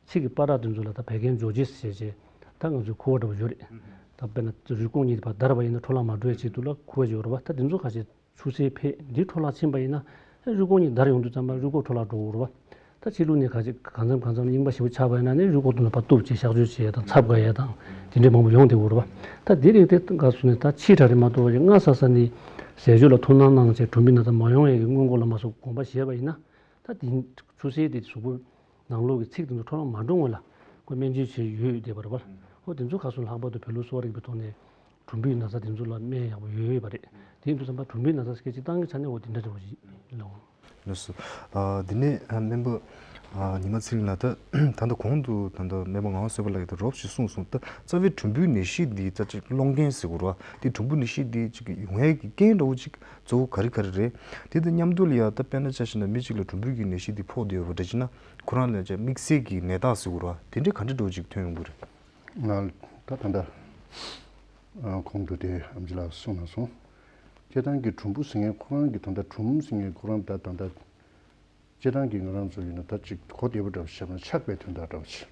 ཚིགས་ཀྱི་བར་ཐག་དེ་ཚོ་ལ་ད་བད་ཀན་འཇོག་བྱེད་ཟེར་བྱས་ད་ང་ཚོའི་ཁུ་བ་འདྲ་པོ་ཡོད་རེད། ད་དཔེར་ན་རུས་ཁོག་གཉིས་དེ་ཕར་བརྡར་བ་ཡིན་ན་འཕྲོ་བརླག་མ་འགྲོ་ཡས་ཆེད་དུ་ལ་ཁུ་བ་ཡོད་རེད་བ། ད་དེ་ཚོ་ཁ་ཤས་ཆུ་སེར་འཕེལ། འདི་འཕྲོ་བརླག་ཕྱིན་པ་ཡིན་ན་རུས་ཁོག་གཉིས་བརྡར་ཡོང་དུས་ཙམ་པ་རུས་ཁོག་འཕྲོ་བརླག་འགྲོ་གི་རེད་བ། ད་ཕྱི་ལུགས་ནས་ག་ཅིག་གང་འཚམ་གང་འཚམ་རྙིང་པ་ཞེ་པོ་ཆགས་པ་ཡིན་ན་ནི་རུས་ཁོག་དེ་ཚོ་ཕར་གཏུབ་བྱས་གཤག་བཅོས་བྱས་དང་ཚབ་དགོས་ཡས་དང་དེ་འདྲས་མང་པོ་ཡོང་བསྡད་ཡོད་རེད་བ། ད་འདི་རིགས་དེ་འགའ་སོང་ནས་ད་ཕྱིས་དྲགས་རེད་མ་གཏོགས་སྔ་ས་ས་ནས་ཟས་སྤྱོད་ལ་ཐུགས་སྣང་གནང་བྱས་གྲུམ་བུའི་ན་ཚ་མ་ཡོང་ཡས་ཀྱི་སྔོན་འགོག་ལ་མ་སོགས་དགོངས་པ་བཞེས་པ་ཡིན་ན། ད་དེ་ཆུ་སེར་དེ་གཟུགས་པོ་ནང་ལོགས་ཀྱི་ཚིགས་དེ་ཚོ་འཕྲོ་བརླག་མ་འགྲོ་སྔོན་ལ་ཁོ་སྨན་བཅོས་བྱེད་ཡོད་བསྡད་པ་རེད་བ། ཨོ་དེ་ཚོ་ག་སོང་ལྷག་པར་དུ་བོད་ལུགས་གསོ་བ་རིག་པའི་ཐོག་ནས་གྲུམ་བུའི་ན་ཚ་དེ་ཚོ་ལ་སྨན་ཡག་པོ་ཡོད་ཡོད་པ་རེད། དེ་ཡིན་དུས་ཙམ་པ་གྲུམ་བུའི་ན་ཚ་སྐད་ཅིག་བཏང་གི་ཆ་ནས་འོ་དེ་འདྲ་འདྲ་བོ་ཞིག་ལ་འོང་། ལགས་སོ། ཨ་དེ་ནས་ཨ་སྨན་པ་ཨ་ཉི་མ་ཚེ་རིང་ལགས། ད་ད་ལྟ་གོང་དུ་ད་ལྟ་སྨན་པ་ངག་དབང་བཟང་པོ་ལགས་ཀྱིས་ད་རོབ་ཞིག་གསུངས་སོང་། ད་རྩ་བའི་གྲུམ་བུའི་ནད་གཞི་འདི་ད་ཅིག་སློང་རྐྱེན་ཟེར་དགོས་རེད་བ། དེ་གྲུམ་བུ་ནད་གཞི་འདི་ཅིག་ཡོང་ཡས་ཀྱི་རྐྱེན་འདྲ་བོ་ཅིག་གཙོ་བོ་ག་རེ་ག་རེ་རེད། དེ་དང་མཉམ་དུ་ལ་ཡ་ད་དཔེར་ན་ཆ་བཞག་ན་མི་གཅིག་ལ་གྲུམ་བུ་གི་ནད་གཞི་འདི་ཕོག་བསྡད་ཡོད་པ་འདྲ་བྱས་ན་ཁོ་རང་ལ་ཅིག་དམིགས་བསལ་གྱི་ནད་རྟགས་ཟེར་དགོས་རེད་བ། དེ་འདྲ་ག་འདྲ་འདྲ་བོ་ཅིག་ཐོན་ཡོང་གི་རེད། ང་ད་ད་ལྟ་ཨ་གོང་དུ་དེ་ཨེམ་ཆི་ལགས་གསུངས་གནང་སོང་། སྤྱིར་བཏང་གི་གྲུམ་བུ་ཟེར་མཁན་ཁོ་རང་གི་ད་ལྟ་གྲུམ་ཟེར་མཁན་ཁོ་རང་ད་ད་ལྟ་སྤྱིར་བཏང་གི་ང་རང་ཚོ་ཡིན་ན་ད་ཅིག་གོ་བདེ་པོ་འདྲ་བོ་བཤད་ན་ཆག་པའི་དོན་དག་འདྲ་བོ་ཅིག་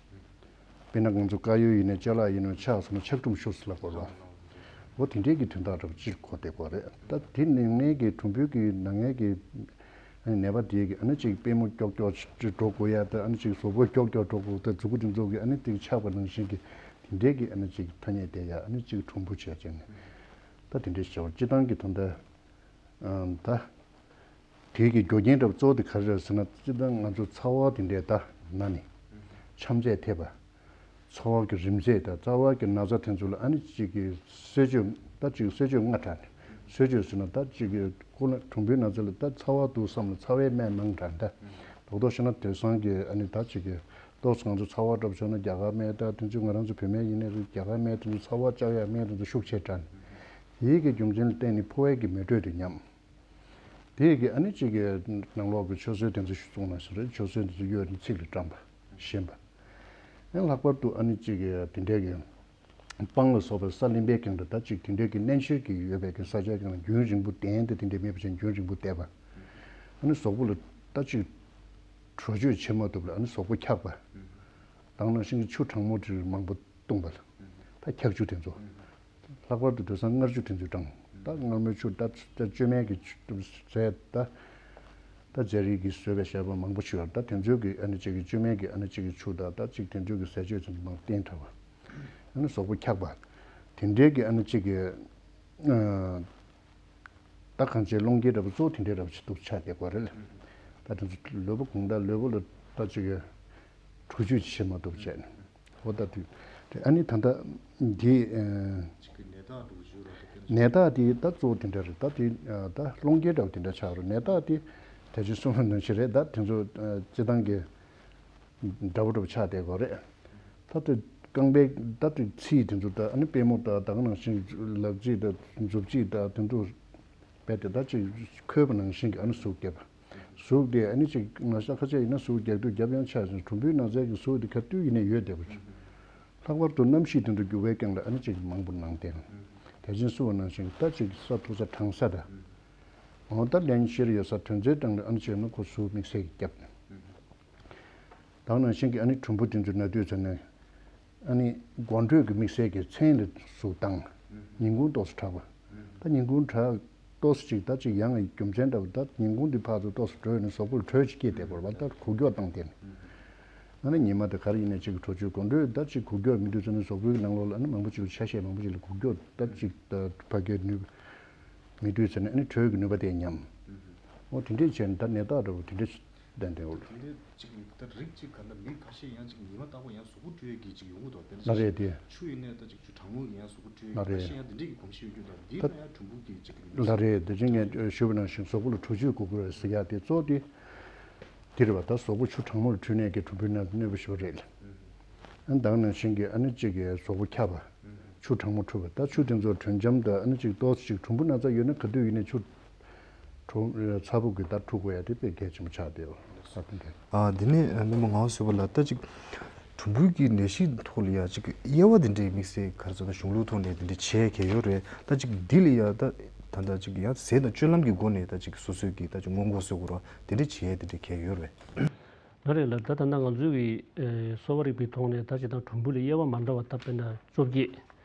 དཔེར་ན་ང་ཚོ་དཀར་ཡོལ་ཡིན་ན་ཅ་ལག་ཡིན་ན་ཆག་སོང་ན་ཆག་གྲུམ་ཤོར་ཟེར་ལབ་དགོས་རེད་བ། འོ་དེ་འདྲའི་གི་དོན་དག་འདྲ་བོ་ཅིག་གོ་བདེ་པོ་རེད། ད་དེ་ནད་ངན་གི་གྲུམ་བུ་གི་ནད་ངན་གི་ཨ་ནི་ནད་པ་དེ་གི་ཨ་ནི་ཅིག་པུས་མོ་ཀྱོག་ཀྱོག་འགྲོ་དགོས་ཡ། ད་ཨ་ནི་ཅིག་གཟུགས་པོ་ཀྱོག་ཀྱོག་འགྲོ་དགོས། ད་མཛུ་གུ་དེ་ཚོ་གི་ཨ་ནི་དེ་ཆག་པ་ནང་བཞིན་གི་དེ་འདྲའི་གི་ཨ་ནི་ཅིག་ཐ་སྙད་དེ་ཡ་ཨ་ནི་ཅིག་གྲུམ་བུ་བྱས་བྱས་ནས་ད་དེ་འདྲའི་བྱ་བ་སྤྱིར་བཏང་གི་དོན་དག་ཨ་ད་དེ་གི་རྒྱུ་རྐྱེན་འདྲ་བོ་གཙོ་བོ་དེ་ག་རེ་རེད་ཟེར་ན། སྤྱིར་བཏང་ང་ཚོ་ཚ་བ་དེ་འདྲའི་ད་ན་ནི་ཆམ་ཚད་ཐེབས་པ། ཚ་བ་གི་རིམས་ཚད་དང་ཚ་བ་གི་ན་ཚ་དེ་ཚོ་ལ་ཨ་ནི་གཅིག་གི་གསོ་བཅོས་ད་གཅིག་གསོ་བཅོས་སྔ་དྲགས་ནས་གསོ་བཅོས་ཟེར་ན་ད་གཅིག་གི་ཁོ་ན་གྲུམ་བུའི་ན་ཚ་ལ་ད་ཚ་བ་འདུག་བསམ་ལ་ཚ་བའི་སྨན་མང་དྲགས་ད་རྡོག་རྡོག་བཤད་ན་དེང་སང་གི་ཨ་ནི་ད་གཅིག་གི་ཏོག་ཙམ་ང་ཚོ་ཚ་བ་འདྲ་པོ་བྱུང་ན་རྒྱ་གར་སྨན་ད་དེ་ཚོ་ང་རང་ཚོ་བོད་སྨན་ཡིན་ནའི་རེད། རྒྱ་གར་སྨན་དེ་ཚོ་ཚ་བ་བཅག་ཡ་སྨན་དེ་ཚོ་ཤུགས་ཆེ་དྲགས་ནས་དེའི་གི་རྒྱུ་མཚན་ལ་བརྟེན་ནས་ཕོ་བའི་གི་མེ་དྲོད་དེ་ཉམས། དེ་གི་ཨ་ནི་གཅིག་གི་ནང་ལོགས་ཀྱི་ཆུ་སྲིན་དེ་ཚོ་ཞིག་བཙོང་ན་ཞིག་རེད། ཆུ་སྲིན་དེ་ཚོ་གཡོས་ནས་ཚིགས་ལ་བཀྲམ་པ་ཞེན་པ། ཡང་ལྷག་པར་དུ་ཨ་ནི་གཅིག་གི་དེ་འདྲའི་གི་སྤང་ལ་སོགས་པའི་ས་ལིང་པའི་སྒང་དུ་ད་གཅིག་དེ་འདྲའི་གི་རྣལ་འབྱོར་གྱི་ཡོད་པའི་གི་ས་ཆ་སྒང་ལ་རྒྱུན་རིང་པོ་གདན་དེ་དེ་འདྲའི་མེད་པ་བྱས་རྒྱུན་རིང་པོ་བསྡད་པ། ཨ་ནི་གཟུགས་པོ་ལ་ད་གཅིག་དྲོ་བཅོས་བྱེད་མ་ཐུབ་ལ་ཨ་ནི་གཟུགས་པོ་འཁྱག་པ། དེ་ནང་བཞིན་གི་ཆུ་གྲང་མོ་དེ་མང་པོ་བཏུང་བ་ལ་ད་འཁྱག་ཆུ་དེ་ཚོ། ལྷག་པར་དུ་དེང་སང་མངར་ཆུ་དེ་ཚོའི་གྲང་། ད་མངར་མོའི་ཆུ་ད་ད་བཅོས་མའི་གི་ཆུ་རྫས་ད་ད་རྫས་རིགས་ཀྱིས་བཟོས་པའི་བྱས་པ་མང་པོ་ཞིག་ཡོད་རེད། ད་དེ་ཚོའི་གི་ཨ་ནི་གཅིག་གི་བཅོས་མའི་གི་ཨ་ནི་གཅིག་གི་ཆུ་དང་ད་གཅིག་དེ་ཚོའི་གི་ཟས་སྤྱོད་ཚོ་མང་བསྟེན་དྲགས་པ། ཨ་ནི་གཟུགས་པོ་འཁྱག་པ། དེ་འདྲའི་གི་ཨ་ནི་གཅིག་གི་ཨ་ད་གང་བྱས་སློང་རྐྱེན་འདྲ་པོ་གཙོ་བོ་དེ་འདྲའི་འདྲ་པོ་ཞིག་འདུག་ཆགས་བསྡད་ཀྱི་ཡོད་རེད། ད་དེ་ཚོ་ལུས་པོ་གང་ལྟར་ལུས་པོ་ལ་ད་གཅིག་གི་དྲོ་བཅོས་ཅིག་བྱེད་མ་ཐུབ་བྱས་ནས། འོ་ད་དུས་དེ་ཨ་ནི་ད་ལྟ་འདི་ཨ་ཅིག་གི་ནད་རྟགས་འདྲ་པོ་ཞིག་རེད་དེ། ནད་རྟགས་དེ་ད་གཙོ་བོ་དེ་འདྲ་རེད། ད་དེ་ཨ་ད་སློང་རྐྱེན་འདྲ་པོ་དེ་འདྲ་ཆགས་རེད། ནད་རྟགས་དེ་ད་ཅི་གསུང་ལ་ནང་བཞིན་རེད། ད་དེ་ཚོ་ཨ་སྤྱིར་བཏང་གི་འདྲ་པོ་འདྲ་པོ་ཆགས་བསྡད་ཀྱི་ཡོད་རེད། ད་དེ་རྐང་པའི་ད་དེ་ཚིགས་དེ་ཚོ་ད་ཨ་ནི་པུས་མོ་ད་ད་ག་ནང་བཞིན་ལག་གཅིག་ད་མཛུབ་གཅིག་ད་དེ་ཚོ་རྦད་དེ་ད་ཅིག་ཁོལ་བ་ནང་བཞིན་གྱི་ཨ་ནི་ཟུག་རྒྱག་པ། ཟུག་དེ་ཨ་ནི་ཅིག་ང་ཤ་ཁ་ཤས་ཡིན་ན་ཟུག་རྒྱག་དུས་རྒྱབ་ཡང་ཆགས་ཟིན། གྲུམ་བུའི་ན་ཚའི་གི་ཟུག་དེ་ག་དུས་ཡིན་ནའི་ཡོད་བསྡད་པ་རེད། ལྷག་པར་དུ་གནམ་གཤིས་དེ་འདྲ་འགྱུར་བའི་རྐྱེན་ལ་ཨ་ནི་ཅིག་མང་པོ་ནང་བསྟན། དེ་བཞིན་སུ་བ་ནང་བཞིན་ད་ཅིག་ས་མཐོ་ས་གྲང་ས་དང་། འོ་ད་བརླན་གཤེར་ཡོད་ས་དོན་ཚན་གྲངས་ལ་ཨ་ནི་བྱས་ན་ཁོ་ཚོ་དམིགས་བསལ་གྱི་བརྒྱབ། དེ་ནང་བཞིན་གྱི་ཨ་ནི་གྲུམ་བུ་དེ་ཚོ་ན་དུས་ཚོད་ནས་ཨ་ནི་སྒོ་འགྲོས་ཀྱི་དམིགས་བསལ་གྱི་མཚན་ལ་ཟུག་བཏང་། ཉིན་གུང་ཏོག་ཙམ་དྲག་པ། ད་ཉིན་གུང་དྲག་ཏོག་ཙམ་ཅིག་ད་ཅིག་ཡང་རྒྱུ་མཚན་འདྲ་བོ་ད་ཉིན་གུང་འདི་ཕར་ཚུར་ཏོག་ཙམ་བྲོས་ནས་གཟུགས་པོ་ལ་དྲོད་ཅིག་སྐྱེས་བསྡད་དགོས་པ་ད་འགུལ་སྐྱོད་བཏང་སྟེ། ཨ་ནི་ཉི་མ་དེ་ག་རེ་ཡིན་ནའི་ཅིག་གི་འཕྲོ་བཅུའི་སྒོ་འགྲོས་ད་ཅིག་འགུལ་སྐྱོད་མི་འདུག་ཟེར་ན་གཟུགས་པོའི་ནང་ལོགས་ལ་ཨ་ནི་མང་པོ་ཅིག་ཆ་ཤས་མང་པོ་ཅིག་ལ་འགུལ་སྐྱོད་ད་ཅིག་ད་ཕ་གིའི་ནུས་མི་འདུག་ཟེར་ན་ཨ་ནི་དྲོད་ཀྱི་ནུས་པ་དེ་ཉམས། འོ་དེ་འདྲས་བྱས་ནས་ད་ནད་རྟགས་འདྲ་བོ་དེ་འདྲས་ལྡན་ལྡན་འོ། དེ་འདྲས་ཅིག་ད་རིགས་ཅིག་ག་ན་མི་ཁ་ཤས་ཡང་ཅིག་ཉི་མ་རྟག་པར་ཡང་གཟུགས་པོ་བཀྲུ་ཡས་ཀྱི་ཅིག་ཡོང་གི་འདུག་དེ་འདྲ་ལ་རེད་དེ། ཆུ་ཡིན་ནའི་ད་ཅིག་ཆུ་གྲང་མོ་ཡིན་ཡང་གཟུགས་པོ་བཀྲུ་ཡས་ལ་ཁ་ཤས་རེད། ཡང་དེ་འདྲས་ཀྱི་གོམས་གཤིས་ཡོད་རྒྱུ་འདུག་འདི་ད་ན་ཡང་གྲུམ་བུ་གི་ཅིག་ལ་རེད་དེ་ཅིག་ངས་ཞུས་པ་ནང་བཞིན་གཟུགས་པོ་ལ་དྲོད་བཅུད་དགོས་ཀྱི་རེད་ཟེར་ཡ་དེ་གཙོ་བོ་དེ། དེ་རེད་བ། ད་གཟུགས་པོ་ཆུ་གྲང་མོ་ལ་བཀྲུས་ནས་ཀྱི་གྲུམ་བུའི་ནང་གནོད་པ་ཞེ་པོ་རེད། ཨ་ནི་ད་ག་ནང་བཞིན་གྱི་ཨ་ནི་གཅིག་གི་གཟུགས་པོ་ཁྱབ་པ། ཆུ་གྲང་མོ་འཁྲུ་བ། ད་ཆུ་དེ་ཚོ་དྲོད་འཇམ་དང་ཨ་ནི་གཅིག་ཏོག་ཙམ་ཅིག་གྲུམ་བུ་ན་ཚ་ཡོད་ན་ག་དུས་ཡིན་ནའི་ཆུ་གྲང་ཚ་པོ་གི་ད་འཁྲུ་དགོས་ཡ་དེ་དཔེ་གལ་ཆེན་པོ་ཆགས་བསྡད་ཡོད་ས་དེ་འདྲ། ཨ་དེ་ནས་རྣམ་པ་ངག་བཟོད་པ་ལགས་ད་ཅིག་གྲུམ་བུ་གི་ནད་གཞི་ཐོག་ལ་ཡ་ཅིག་དབྱེ་བ་དེ་འདྲའི་དམིགས་བསལ་ག་རེ་ཟེར་ན་གཞུང་ལུགས་ཐོག་ནས་དེ་འདྲ་བྱས་གལ་ཡོད་རེད། ད་ཅིག་འདི་ལ་ཡ་ད་ད་ད་ཅིག་ཡ་ཟས་དང་སྤྱོད་ལམ་གྱི་སྒོ་ནས་ད་ཅིག་སོ་སོས་ཀྱི་ད་ཅིག་སྔོན་འགོག་བཟོ་དགོས་ར་དེ་འདྲ་བྱས་དེ་འདྲ་གལ་ཡོད་རེད། ལགས་རེད་ལགས། ད་ད་ལྟ་ང་ཚོའི་གི་ཨེ་གསོ་བ་རིག་པའི་ཐོག་ནས་ད་ཅི་ད་གྲུམ་བུ་ལ་དབྱེ་བ་མ་འདྲ་བ་ད་དཔེར་ན་བཅོ་བརྒྱད་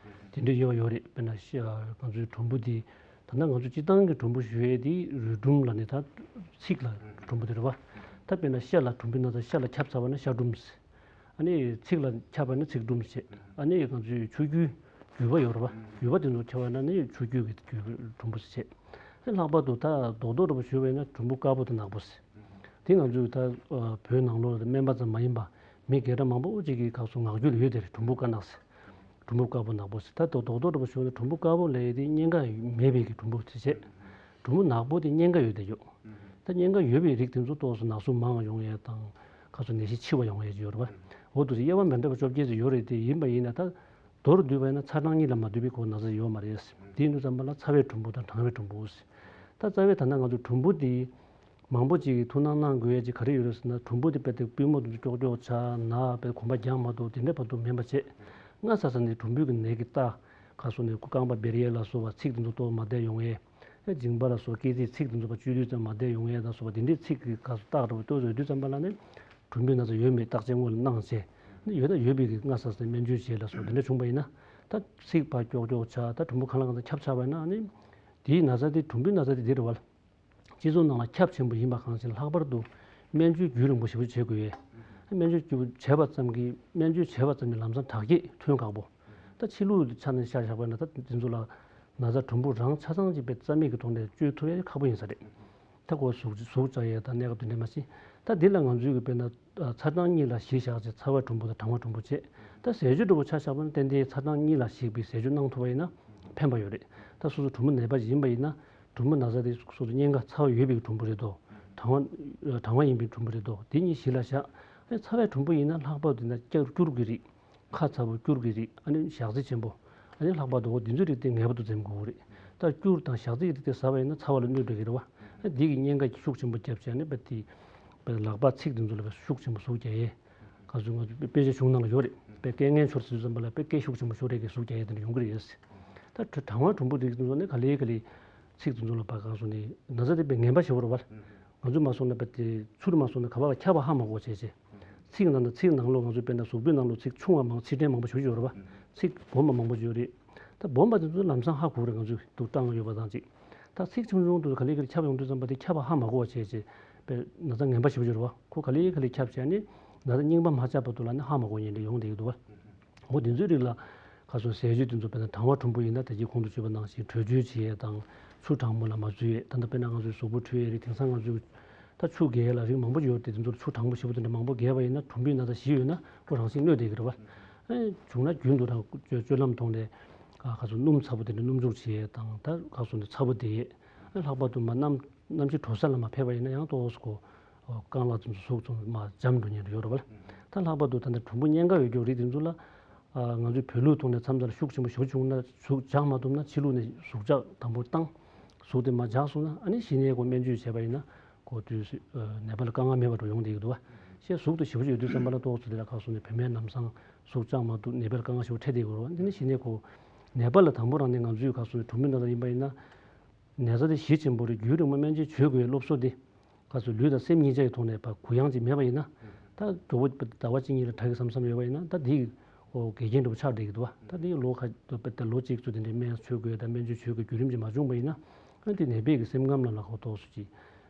དེ་འདྲའི་དབྱེ་བ་ཡོད་རེད། དཔེར་ན་ཤ་ང་ཚོའི་གྲུམ་བུ་འདི་ད་ལྟ་ང་ཚོ་སྤྱི་བཏང་གི་གྲུམ་བུ་ཞུ་ཡས་དེ་རུས་གྲུམ་ལ་ནི་ད་ཚིགས་ལ་གྲུམ་བུ་དེ་རེད་བ། ད་དཔེར་ན་ཤ་ལ་གྲུམ་བུ་ན་ད་ཤ་ལ་ཁྱབ་ཚར་བ་ན་ཤ་གྲུམ་ཟེར། ཨ་ནི་ཚིགས་ལ་ཁྱབ་པ་ན་ཚིགས་གྲུམ་ཟེར། ཨ་ནི་ང་ཚོའི་ཆུ་རྒྱུས་རྒྱུས་པ་ཡོད་རེད་བ། རྒྱུས་པ་དེ་ཚོ་ཁྱབ་པ་ན་ནི་ཆུ་རྒྱུས་ཀྱི་རྒྱུས་གྲུམ་བུ་ཟེར། ཨ་ནི་ལྷག་པར་དུ་ད་རྡོག་རྡོག་འདྲ་པོ་ཞུ་བས་ན་གྲུམ་བུ་དཀར་པོ་དང་ནག་པོ་ཟེར། དེ་ང་ཚོས་ད་བོད་ནང་ལོགས་ལ་སྨན་པ་ཙམ་མ་ཡིན་པ་མི་སྒེར་གྲས་མང་པོ་ཅིག་གི་ཁ་སོ་ངག་རྒྱུན་ལ་ཡོད་དེ་རེད། གྲུམ་བུ་དཀར་ནག་ཟེར། གྲུམ་བུ་དཀར་པོ་ནག་པོ་ཟེར། ད་རྡོག་རྡོག་འདྲ་པོ་ཞུ་ན་གྲུམ་བུ་དཀར་པོ་ལབ་ཡས་དེ་གཉན་ཁ་མེད་པའི་གི་གྲུམ་བུ་དེ་བྱས། གྲུམ་བུ་ནག་པོ་དེ་གཉན་ཁ་ཡོད་དེ་ཡོད། ད་གཉན་ཁ་ཡོད་པའི་རིགས་དེ་ཚོ་ཏོག་ཙམ་ནག་གསུམ་མང་བ་ཡོང་ཡས་དང་ཁ་སོ་ནད་གཞི་ཕྱི་བ་ཡོང་ཡས་ཅིག་ཡོད་རེད་པ། འོ་དེ་ཚོ་དབྱེ་བ་མི་འདྲ་བ་བཅོ་བརྒྱད་ཅིག་ཡོད་རེད་དེ། ཡིན་པ་ཡིན་ན་ད་མདོར་བསྡུས་པ་ཡིན་ན་ཚ་གྲང་གཉིས་ལ་མ་ལྟོས་པའི་ཁོ་ན་ཚ་ཡོད་མ་རེད། དེ་ཡིན་དུས་ཙམ་པ་ལ་ཚ་བའི་གྲུམ་བུ་དང་གྲང་བའི་གྲུམ་བུ་ཟེར། ད་རྩ་བའི་ད་ལྟ་ང་ཚོ་གྲུམ་བུ་དེ་མང་པོ་ཅིག་གིས་ཐུགས་སྣང་གནང་དགོས་ཡ་ཅིག་ག་རེ་ཡོད་རེད་ཟེར་ན། གྲུམ་བུ་དེ་དཔེ་དེ་པུས་མོ་དེ་ཚོ་ཀྱོག་ཀྱོག་ཆགས་ན་དཔེ་གོམ་པ་རྒྱག་མ་ཐུབ་དེ་འདྲ་བར་དུ་མིན་པ་བྱས། སྔ་ས་ས་ནས་གྲུམ་བུ་གི་ནད་ཀྱི་རྟགས་ཁ་སོ་ནས་རྐང་པ་འབེར་ཡས་ལ་སོགས་པ་ཚིགས་དེ་ཚོ་ཏོག་མ་བདེ་ཡོང་ཡས། མཇིང་པ་ལ་སོགས་སྐེ་ཚིགས་ཚིགས་དེ་ཚོ་བ་བཅུད་དུས་ཙམ་མ་བདེ་ཡོང་ཡས་ལ་སོགས་པ་དེ་འདྲའི་ཚིགས་ཀྱི་ཁ་སོ་རྟགས་འདྲ་པོ་ཏོག་ཙམ་ཡོད་དུས་ཙམ་པ་ལ་ནི་གྲུམ་བུའི་ན་ཚ་ཡོད་མེད་བརྟག་དཔྱད་སྔོན་ལ་གནང་བྱས། ནི་ཡོད་ན་ཡོད་པའི་གི་སྔ་ས་ས་ནས་སྨན་བཅོས་བྱས་ལ་སོགས་དེ་འདྲ་བྱུང་པ་ཡིན་ན། ད་ཚིགས་ཕར་ཀྱོག་ཀྱོག་ཆགས། ད་གྲུམ་བུ་ཁ་ལ་ཁ་ལ་ཁྱབ་ཆགས་པ་ཡིན་ན་ནི་དེའི་ན་ཚ་དེ་གྲུམ་བུའི་ན་ཚ་དེ་འདི་རེད་བ། སྤྱི་ཚོགས་ནང་ལ་ཁྱབ་ཆེན་པོ་ཡིན་པ་གང་ཞིག་ལྷག་པར་དུ་སྨན་བཅོས་རྒྱུན་རིང་པོ་ཞེ་པོ་བྱེད་དགོས་ཡས། སྨན་བཅོས་རྒྱུན་པོ་བྱས་པ་ཙམ་གྱིས་སྨན་བཅོས་བྱས་པ་ཙམ་གྱིས་ལམ་སང་དྲག་སྐྱེད་ཐོན་ཁག་པོ། ད་ཕྱི་ལུགས་ཆ་ནས་བཤད་བཞག་པ་ན་ད་དེ་ཚོ་ལ་ན་ཚ་གྲུམ་བུ་རང་ཆ་ཚང་གཅིག་པའི་རྩ་མེད་ཀྱི་ཐོག་ནས་བཅོས་ཐུབ་ཡས་ཁག་པོ་ཡིན་ས་རེད། ད་ཁོ་ཟུག་ཟུག་བཅག་ཡས་དང་གནས་སྐབས་དེ་འདྲ་མ་ཤེས། ད་འདི་ལ་ང་ཚོའི་གི་དཔེར་ན་ཚ་གྲང་གཉིས་ལ་གཞི་བཞག་ཅིག་ཚ་བ་གྲུམ་བུ་དང་གྲང་བ་གྲུམ་བུ་བྱས། ད་ཟས་སྤྱོད་འདྲ་པོ་ཆ་བཞག་པ་ན་ཏན་ཏན་ཚ་གྲང་གཉིས་ལ་གཞིགས་པའི་ཟས་སྤྱོད་གནང་ཐུབ་པ་ཡིན་ན་ཕན་པ་ཡོད་རེད། ད་སོ་སོ་གྲུམ་བུ་ནད་པ་ཡིན་པ་ཡིན་ན་གྲུམ་བུ་ན་ཚ་དེ་སོ་སོ་གཉན་ཁ་ཚ་བ་ཡོད་པའི་གྲུམ་བུ་རེད་དོ། གྲང་བ་གྲང་བ་ཡིན་པའི་གྲུམ་བུ་རེད་དོ། དེ་གཉིས་གཞི་ལ་བཞག་ཨེ་ཚ་བའི་གྲུམ་བུ་ཡིན་ན་ལྷག་པར་དུ་ན་སྐྱ་སྐྱུར་གྱི་རིགས། ཁ་ཚ་པོ་སྐྱུར་གྱི་རིགས། ཨ་ནི་ཞག་ཚི་ཆེན་པོ། ཨ་ནི་ལྷག་པར་དུ་འོ་འདི་ཚོའི་རིགས་དེ་ངེས་པར་དུ་འཛེམ་དགོས་ཀྱི་རེད། ད་སྐྱུར་དང་ཞག་ཚི་གི་རིགས་དེ་ཟ་བ་ཡིན་ན་ཚ་བ་ལ་གནོད་འགྲོ་གི་རེད་བ། ཨ་འདི་གི་གཉན་ཁ་ཤུགས་ཆེན་པོ་བརྒྱབ་བྱས་ནས་པ་དེ་པ་ལག་པ་ཚིགས་དེ་ཚོ་ལ་པ་ཤུགས་ཆེན་པོ་ཟུག་རྒྱག་ཡས། ག་ཚོད་ང་ཚོ་དཔེ་ཆའི་གཞུང་ནང་ལ་ཡོད་རེད། པའི་སྐད་ངན་ཤོར་ཟེར་དུས་ཙམ་པ་ལ་པའི་སྐད་ཤུགས་ཆེན་པོ་ཤོར་རེད་གི་ཟུག་རྒྱག་ཡས་དེ་འདྲ་ཡོང་གི་རེད། ད་གྲང་བ་གྲུམ་བུ་རིགས་དེ་ཚོ་ནི་ག་ལེ་ག་ལེ་ཚིགས་དེ་ཚོ་ལ་པ་གང་སོང་ནི་ན་ཚ་དེ་པའི་ངན་པ་ཞེ་པོ་རེད་བ། ང་ཚོས་མ་སོང་ན་པ་དེ་ཚུར་མ་སོང་ན་ག་པ་ལ་ཁྱབ་པ་ཧ་མ་གོ་བྱས་བྱས། ཚིགས་ནང་ན་ཚིགས་ནང་ལོགས་ང་ཚོས་དཔེར་ན་གཟུགས་པོའི་ནང་ལོགས་ཚིགས་ཆུང་བ་མང་ཚིགས་ཕྲན་མང་པོ་ཞེ་པོ་ཅིག་ཡོད་རེད་བ། ཚིགས་སྦོམ་པ་མང་པོ་ཅིག་ཡོད་རེད། ད་སྦོམ་པ་དེ་ཚོ་ལམ་སང་ཧ་གོ་རེད། ང་ཚོས་འདུག་སྐྲངས་ཡོད་པ་དང་ཅིག་ད་ཚིགས་ཆུང་ཆུང་དུ་ག་ལེ་ག་ལེ་ཁྱབ་ཡོང་དུས་ཙམ་པ་དེ་ཁྱབ་པ་ཧ་མ་གོ་བ་བྱས་བྱས་པའི་ན་ཚ་ངན་པ་ཞེ་པོ་ཅིག་ཡོད་རེད་བ། ཁོ་ག་ལེ་ག་ལེ་ཁྱབ་བྱས་ནས་ན་ཚ་རྙིང་པ་མ་ཆགས་བར་དུ་ལ་ནི་ཧ་མ་གོ་མཁན་དེ་ཡོང་བསྡད་ཀྱི་འདུག་བ། འོ་དེ་ཚོའི་རིགས་ལ་ཁ་སོ་ཟས་སྤྱོད་དེ་ཚོ་དཔེར་ན་གྲང་བ་གྲུམ་བུ་ཡིན་ན་ད་གིན་གོང་དུ་ཞུས་པ་ནང་བཞིན་དྲོད་བཅུད་བྱེད་ཡས་དང་ཆུ་གྲང་མོ་ལ་མ་འཛུལ་ཡས། ད་ལྟ་དཔེར་ན་ང་ཚོའི་གཟུགས་པོ་འཁྲུ་ཡས་རིགས་དེང་སང་ང་ཚོའི་ད་ཆུ་རྒྱས་ཡས་ལ་རིགས་མང་པོ་ཡོད་དེ་དེ་ཚོར་ཆུ་གྲང་པོ་ཞེ་པོ་དེ་འདྲ་མང་པོ་རྒྱས་པ་ཡིན་ན་གྲུམ་བུའི་ན་ཚ་ཞི་ཡོད་ན་ཁོ་རང་བཞིན་གནོད་བསྡད་ཀྱི་རེད་བ། ཨེ་བྱུང་ན་རྒྱུན་དུ་རང་སྤྱོད་སྤྱོད་ལམ་ཐོག་ནས་ཁ་སོ་སྣུམ་ཚ་པོ་དེ་འདྲ་སྣུམ་འཇུག་བྱེད་ཡས་དང་ད་ཁ་སོ་ནས་ཚ་པོ་བསྡད་ཡས། ཨེ་ལྷག་པར་དུ་མ་གནམ་གནམ་གཤིས་དྲོ་ས་ལ་མ་ཕེབས་པ་ཡིན་ན་ཡང་ཏོག་ཙམ་ཁོ་རྐང་ལག་ཙམ་ཟུག་ཙམ་མ་འཇམ་འགྲོ་ཉེན་དུ་ཡོད་རེད་བ། ད་ལྷག་པར་དུ་ད་ལྟ་གྲུམ་བུ་གཉན་ཁ་ཡོད་རྒྱུ་རིགས་དེ་ཚོ་ལ་ང་ཚོའི་བོད་ལུགས་ཐོག་ནས་མཚམས་མཚམས་ལ་ཤུགས་ཆེན་པོ་ཞེ་པོ་བྱུང་ན་ཟུག་འཇགས་མ་ཐུབ་ན་ཕྱི་ལུགས་ནས་ཟུག་འཇགས་དང་པོ་བཏང་། ཟུག་དེ་མ་འཇགས་སོང་ན་ཨ་ནི་གཞི་ནས་ཁོ་སྨན་བཅོས་བྱས་པ་ཡིན་ན་ཁོ་དུས་ནད་པ་ལ་དཀའ་ངལ་མེད་པ་འགྲོ་ཡོང་བསྡད་ཀྱི་འདུག་བ། ཞེས་གཟུགས་དང་ཞེ་པོ་ཅིག་ཡོད་དུས་ཙམ་པ་ལ་ཏོག་ཙམ་དེ་ལ་ཁ་སོང་ནས་བུད་མེད་ལམ་སང་གཟུགས་ཅང་མ་ཐུབ་ནད་པ་ལ་དཀའ་ངལ་ཞེ་པོ་འཕྲད་བསྡད་ཡོད་རེད་བ། འདི་ནི་གཞི་ནས་ཁོ་ནད་པ་ལ་དང་པོ་རང་ནས་ང་ཚོའི་ཁ་སོང་ནས་གྲོང་མི་ནང་ལ་ཡིན་པ་ཡིན་ན། ནད་ཚ་དེ་ཞེ་ཆེན་པོ་རེད། རྒྱུན་རིང་པོ་སྨན་བཅོས་བྱེད་དགོས་པའི་སློབ་གསོ་འདི་ཁ་སོང་ལུས་དང་སེམས་གཉིས་ཆ་ཡི་ཐོག་ནས་ཕར་གུ་ཡངས་ཅིག་མེད་པ་ཡིན་ན། ད་མགྱོགས་པོ་ཟླ་བ་གཅིག་གཉིས་ལ་དྲག་གི་བསམ་བསམ་ཡོད་པ་ཡིན་ན། ད་འདི་ཨོ་འགལ་རྐྱེན་འདྲ་པོ་ཆགས་བསྡད་ཀྱི་འདུག་བ། ད་འདི་ལོ་ཁ་ད་ལོ་གཅིག་ཙམ་དེ་འདྲའི་སྨན་མཆོད་དགོས་དང་སྨན་བཅོས་བྱེད་དགོས་བརྒྱུད་རིམ་ཅིག་མ་བྱུང་བ་ཡིན་ན། ཨ་འདི་ནད་པའི་གི་སེམས་ཁམས་ལ་ལ་ཁོ་ཏོག་ཙམ་ཅིག་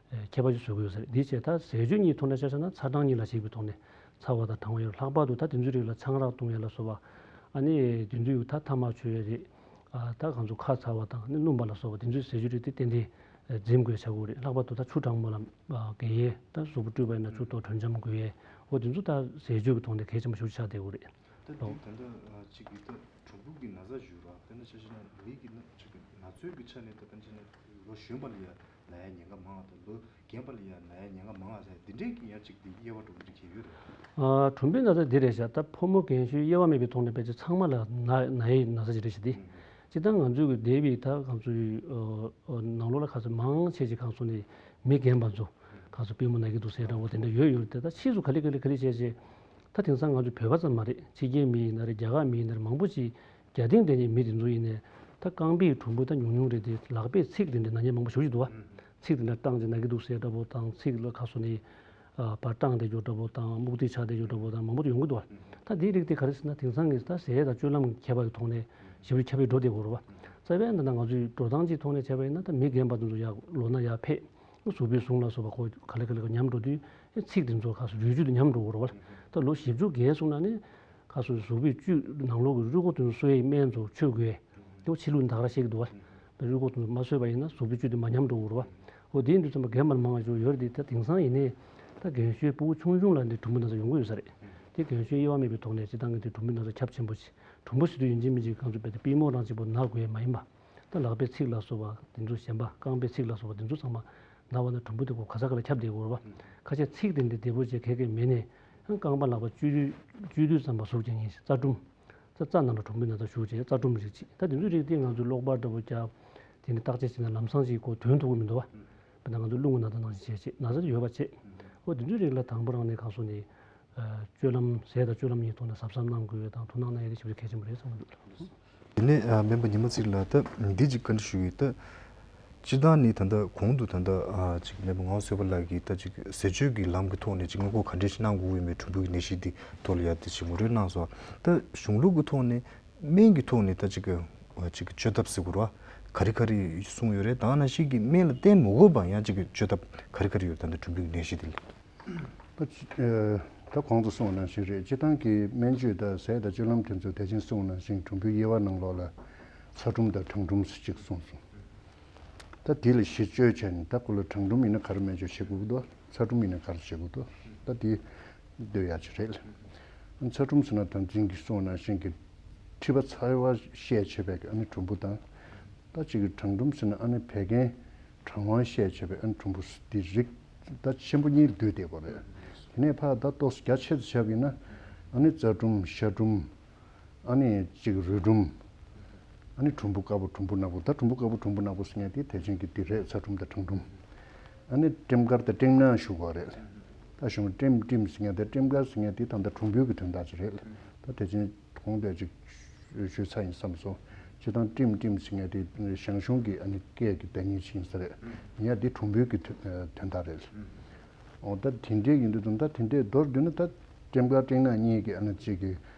ཨེ་ཁྱད་པར་ཅིག་བཟོ་གི་ཡོད་ས་རེད། འདི་བྱས་ད་ཟས་སྤྱོད་གཉིས་ཐོག་ནས་ཆ་བཞག་ན་ཚ་གྲང་གཉིས་ལ་གཞིགས་པའི་ཐོག་ནས་ཚ་བ་དང་གྲང་བ་ཡོད། ལྷག་པར་དུ་ད་དེ་ཚོའི་རིགས་ལ་ཆང་རག་བཏུང་ཡ་ལ་སོགས་པ། ཨ་ནི་དེ་ཚོའི་ད་ཐ་མག་མཆོད་ཡ་རེད། ཨ་ད་གང་ཚོ་ཁ་ཚ་བ་དང་ནི་སྣུམ་པ་ལ་སོགས་པ་དེ་ཚོའི་ཟས་སྤྱོད་རིགས་དེ་ཏན་ཏན་འཛེམ་དགོས་བྱ་དགོས་རེད། ལྷག་པར་དུ་ད་ཆུ་གྲང་མོ་ལ་ཨ་དགའ་ཡས། ད་གཟུགས་པོ་བཀྲུས་པ་ཡིན་ན་ཆུ་ཐོག་དྲོད་འཇམ་དགོས་ཡས། འོ་དེ་ཚོ་ད་ཟས་སྤྱོད་ཀྱི་ཐོག་ནས་གལ་ཆེན་པོ་ཞེ་པོ་ཆགས་བསྡད་ཡོད་རེད། ད་ལོ། དེ་ད་ལྟ་ཅིག་གི་ད་གྲུམ་བུ་གི་ན་ཚ་ཞུ་ར། དཔེར་ན་ཆ་བཞག་ན་ལུས་ཀྱི་ན་ཅིག་གི་ན་ཚོད་ཀྱི་ཆ་ནས་ད་དཔེར་ན་ཆ་ནས་ལོ་གཞོན་པ་ལ་ཡ་ན་ཡ་ཉེན་ཁ་མང་བ་དང་། ལོ་རྒན་པ་ལ་ཡ་ན་ཡ་ཉེན་ཁ་མང་བ་ཟེར། འདི་འདྲའི་གི་ཡ་ཅིག་འདི་དབྱེ་བ་འདྲ་པོ་འདི་གས་ཡོད་རེད། ཨ་གྲུམ་བུའི་ན་ཚ་འདི་རེད་ཤག་ད་ཕོ་མོ་རྒན་གཞོན་དབྱེ་བ་མེད་པའི་ཐོག་ནས་ཕལ་ཆེར་ཚང་མ་ལ་ན་ན་ཡའི་ན་ཚ་ཅིག་རེད་ཤག་འདི། སྤྱིར་བཏང་ང་ཚོའི་གི་འདས་པའི་ད་ང་ཚོའི་ཨ་ཨ་ནང་ལོགས་ལ་ཁ་སང་མང་ཆེ་ཅིག་གང་སོང་ནས་མི་རྒན་པ་ཚོ་གང་སོང་པུས་མོ་ན་གི་འདུག་ཟེར་འདྲ་པོ་དེ་འདྲ་ཡོད་ཡོད་རེད། ད་ཕྱིས་སུ་ག་ལེ་ག་ལེ་ག་ལེ་བྱས་བྱས། ད་དེང་སང་ང་ཚོ་བོད་པ་ཙམ་མ་རེད། ཕྱི་རྒྱལ་མི་ཡིན་ན་རེད། རྒྱ་གར་མི་ཡིན་ན་རེད། མང་པོ་ཅིག་རྒྱ་སྟེང་དེ་ནས་མི་དེ་ཚོ་ཡིན་ནས་ད་རྐང་པའི་གྲུམ་བུ་ད་ཉུང་ཉུང་རེད་དེ། ལག་པའི་ཚིགས་དེ་འདྲ་ན་མཁན་མང་པོ་ཞེ་པོ་ཅིག་འདུག་བ། ཚིགས་དེ་འདྲ་བཏང་ཅིག་ན་གི་འདུག་ཟེར་འདྲ་པོ་དང་། ཚིགས་ལ་ཁ་སོང་ནས་ཨ་ཕར་བཏང་བསྡད་རྒྱུ་འདྲ་པོ་དང་། སྨུག་ཐིག་ཆགས་བསྡད་རྒྱུ་འདྲ་པོ་དང་མང་པོ་ཅིག་ཡོང་གི་འདུག་བ། ད་དེའི་རིགས་དེ་ག་རེ་ཟེར་ན་དེང་སང་གི་ད་ཟས་དང་སྤྱོད་ལམ་ཁྱད་པར་གྱི་ཐོག་ནས་ཞེ་པོ་ཁྱབ་པའི་འགྲོ་བསྡད་ཡོད་རེད་བ། རྩ་བའི་ནང་ང་ཚོའི་འགྲོ་སྟངས་ཅིག་ཐོག་ནས་བྱས་པ་ཡིན་ན་ད་མི་རྒན་པ་དེ་ཚོ་ཡར་ལོགས་ན་ཡར་ཕེབས། གཟུགས་པོའི་ཟུངས་ལ་སོགས་པ་ཁོ་ག་ལེ་ག་ལེ་ག་ཉམས་འགྲོ་དུས། ཚིགས་དེ་ཚོ་ཁ་སོང་རུས་རྒྱུད་དེ་ཉམས་འགྲོ་གི་རེད་བ། ད་ལོ་བཞི་བཅུ་བརྒལ་སོང་ན་ནི་ཁ་སོང་གཟུགས་པོའི་བཅུད་ནང་ལོགས་ཀྱི་རུས་ཁོག་དེ་ཚོ་གསོ་བའི་སྨན་ཚོ་མཆོད་དགོས། དེ་ཕྱི་ལུགས་ནས་ད་ག་རང་བཤད་ཀྱི་འདུག་བ། ད་རུས་ཁོག་དེ་ཚོ་མ་གསོས་པ་ཡིན་ན་གཟུགས་པོའི་བཅུད་དེ་མ་ཉམས་འགྲོ་གི་རེད་བ། འོ་དེ་ཡིན་དུས་ཙམ་པ་རྒན་པ་ལ་མང་བ་ཅིག་ཡོད་རེད་དེ། ད་དེང་སང་ཡིན་ནའི་ད་རྒན་གཞོན་ཕྲུ་གུ་ཆུང་ཆུང་ལ་འདི་གྲུམ་བུ་ན་ཚ་ཡོང་གི་ཡོད་ས་རེད། དེ་རྒན་གཞོན་དབྱེ་བ་མེད་པའི་ཐོག་ནས་སྤྱིར་བཏང་གི་དེ་གྲུམ་བུ་ན་ཚ་ཁྱབ་ཆེན་པོ་ཅིག་གྲུམ་བུ་ཟེར་དུས་ཡིན་གཅིག་མིན་གཅིག་གང་ཚོད་རྦད་དེ་པུས་མོ་རང་གཅིག་པོ་ན་དགོས་མ་ཡིན་པ། ད་ལག་པའི་ཚིགས་ལ་སོགས་པ་དེ་ཚོ་གཞན་པ། རྐང་པའི་ཚིགས་ལ་སོགས་པ་དེ་ཚོ་ཚང་མ་ན་བ་ན་གྲུམ་བུ་དེ་ཁོ་ག་ས་ག་ལ་ཁྱབ་བསྡད་ཡོད་རེད་བ། ཁ་ཤས་ཚིགས་དེ་འདྲ་བདེ་པོ་བྱས་གས་གས་མེད་ནས་རྐང་པ་ལག་པ་བཅུད་དུས་བཅུད་དུས་ཙམ་པ་ཟུག་ཀྱང་ཡིན། རྩ་གྲུམ། རྩ་རྩ་རྣམས་ལ་གྲུམ་བུའི་ན་ཚ་ཞུགས་བྱས་རྩ་གྲུམ་རིགས་གཅིག་ད་དེ་ཚོའི་རིགས་དེ་ང་ཚོས་གློག་པར་འདྲ་པོ་བརྒྱབ། དེ་ནས་བརྟག་དཔྱད་བྱས་ན་ལམ་སང་ཅིག་ཁོ་ཐོན་ཐུབ་ཀྱི་མི་འདུག་བ། དཔེར་ན་ང་ཚོ་རླུང་གི་ན་ཚ་ནང་བཞིན་བྱས་བྱས་ན་ཚ་དེ་ཡོད་པ་བྱས། ཨོ་དེ་ཚོའི་རིགས་ལ་དང་པོ་རང་ནས་གང་སོང་ནས། ཨ་སྤྱོད་ལམ། ཟས་དང་སྤྱོད་ལམ་གཉིས་ཐོག་ནས་གཟབ་གཟབ་གནང་དགོས་ཡས་དང་ཐུགས་སྣང་གནང་ཡས་དེ་ཞེ་པོ་གལ་ཆེན་པོ་རེད་བསམ་གྱི་འདུག་དེ་ནས་ཨ་སྨན་པ་ཉི་མ་ཚེ་རིང་ལགས། ད་འདི་ཅིག་བཀའ་འདྲི་ཞུ་གི་ཡོད། ད་སྤྱིར་བཏང་ནི་ད་ལྟ་གོང་དུ་ད་ལྟ་ཨ་ཅིག་སྨན་པ་ངག་དབང་བཟོད་པ་ལགས་ཀྱིས་ད་ཅིག་ཟས་སྤྱོད་ཀྱི་ལམ་གྱི་ཐོག་ནས་ཅིག་སྔོན་འགོག་ག་འདྲས་ཤིག་གནང་དགོས་ཀྱི་ཡོད་མེད་གྲུམ་བུ་གི་ནད་གཞི་འདི་ཐོག་ལ་ཡ་དེ་ཅིག་ངོ་སྤྲོད་གནང་སོང་། ད་གཞུང་ལུགས་ཀྱི་ཐོག་ནས་སྨན་གྱི་ཐོག་ནས་ད་ཅིག་ཨ་ཅིག་བཅོས་ཐབས་ཟེར་དགོས་རེད་བ། ག་རེ་ག་རེ་གསུངས་ཡོད་རེད། དེ་ནང་བཞིན་གྱི་སྨན་ལ་བརྟེན་མ་དགོས་པ་ཡང་ཅིག་བཅོས་ཐབས་ག་རེ་ག་རེ་ཡོད། ད་ལྟ་གྲུམ་བུ་གི་ནད་གཞི་འདི་ལ། ད་ཅི་ཨ་ད་གོང་དུ་གསུངས་པ་ནང་བཞིན་རེད། སྤྱིར་བཏང་གི་སྨན་བཅོས་དང་ཟས་དང་སྤྱོད་ལམ་དེ་ཚོ་དེ་བཞིན་གསུངས་པ་ནང་བཞིན་གྲུམ་བུའི་དབྱེ་བ་ནང་ལོགས་ལ་ཚ་གྲུམ་དང་གྲང་གྲུམ་ཟེར་གཅིག་གསུངས་སོང་། ད་དེ་ལ་གཞི་བཅོལ་བྱས་ནས་ད་ཁོ་ལ་གྲང་གྲུམ་ཡིན་ན་ག་རེ་སྨན་བཅོས་བྱེད་དགོས་ཀྱི་འདུག་ཚ་གྲུམ་ཡིན་ན་ག་རེ་བྱེད་དགོས་འདུག་ད་དེ་ལྟོས་ཡག་ཅིག་རེད། ཚ་གྲུམ་ཟེར་ན་དམ་འཛིན་གྱི་གསུངས་པ་ནང་བཞིན་གྱི་མཁྲིས་པ་ཚ་བ་བཤས་བྱས་པའི་ཨ་ནི་གྲུམ་བུ་དང་། ད་ཅིག་གི་གྲང་གྲུམ་ཟེར་ན་ཨ་ནི་བད་ཀན་གྲང་བ་བཤས་བྱས་པའི་ཨ་ནི་གྲུམ་བུ་འདི་རིགས་ད་ཆེན་པོ་གཉིས་ལ་བསྡུས་བསྡད་ཡོད་རེད། དེ་ནས་ཕར་ད་ཏོག་ཙམ་རྒྱ་ཆེ་ཙམ་བྱས་པ་ཡིན་ན་ཨ་ནི་རྩ་གྲུམ། ཤ་གྲུམ། ཨ་ནི་ཅིག་རུས་གྲུམ། ཨ་ནི་གྲུམ་བུ་དཀར་པོ་གྲུམ་བུ་ནག་པོ། ད་གྲུམ་བུ་དཀར་པོ་གྲུམ་བུ་ནག་པོ་ཟེར་མཁན་དེ་དེ་བཞིན་གྱི་དེ་རེད། ཚ་གྲུམ་དང་གྲང་གྲུམ། ཨ་ནི་སྐྲན་དཀར་དང་སྐྲན་ནག་ཞུ་དགོས་རེད། ད་གཞུང་སྐྲན་སྐྲན་ཟེར་མཁན་དེ། སྐྲན་དཀར་ཟེར་མཁན་དེ་ད་ལྟ་གྲུམ་བུའི་གི་དོན་དག་ཅིག་རེད། ད་དེ་བཞིན་གོང་དེ་ཅིག་ཞུས་ཚར་ཡིན་བསམ་སོང་། སྤྱིར་བཏང་སྐྲན་སྐྲན་ཟེར་མཁན་དེ་ཞང་ཞུང་གི་ཨ་ནི་སྐད་ཀྱི་བརྡ་རྙིང་ཞིག་ཡིན་ས་རེད། ཡིན་ཡང་དེ་གྲུམ་བུའི་གི་དོན་དོན་དག་རེད། འོ་ད་དེ་འདྲའི་ཡིན་དུས་ད་ལྟ་དེ་འདྲའི་མདོར་བསྡུས་ན་ད་སྐྲན་དཀར་སྐྲན་ནག་གཉིས་ཀྱི་ཨ་ནི་གཅིག་གི་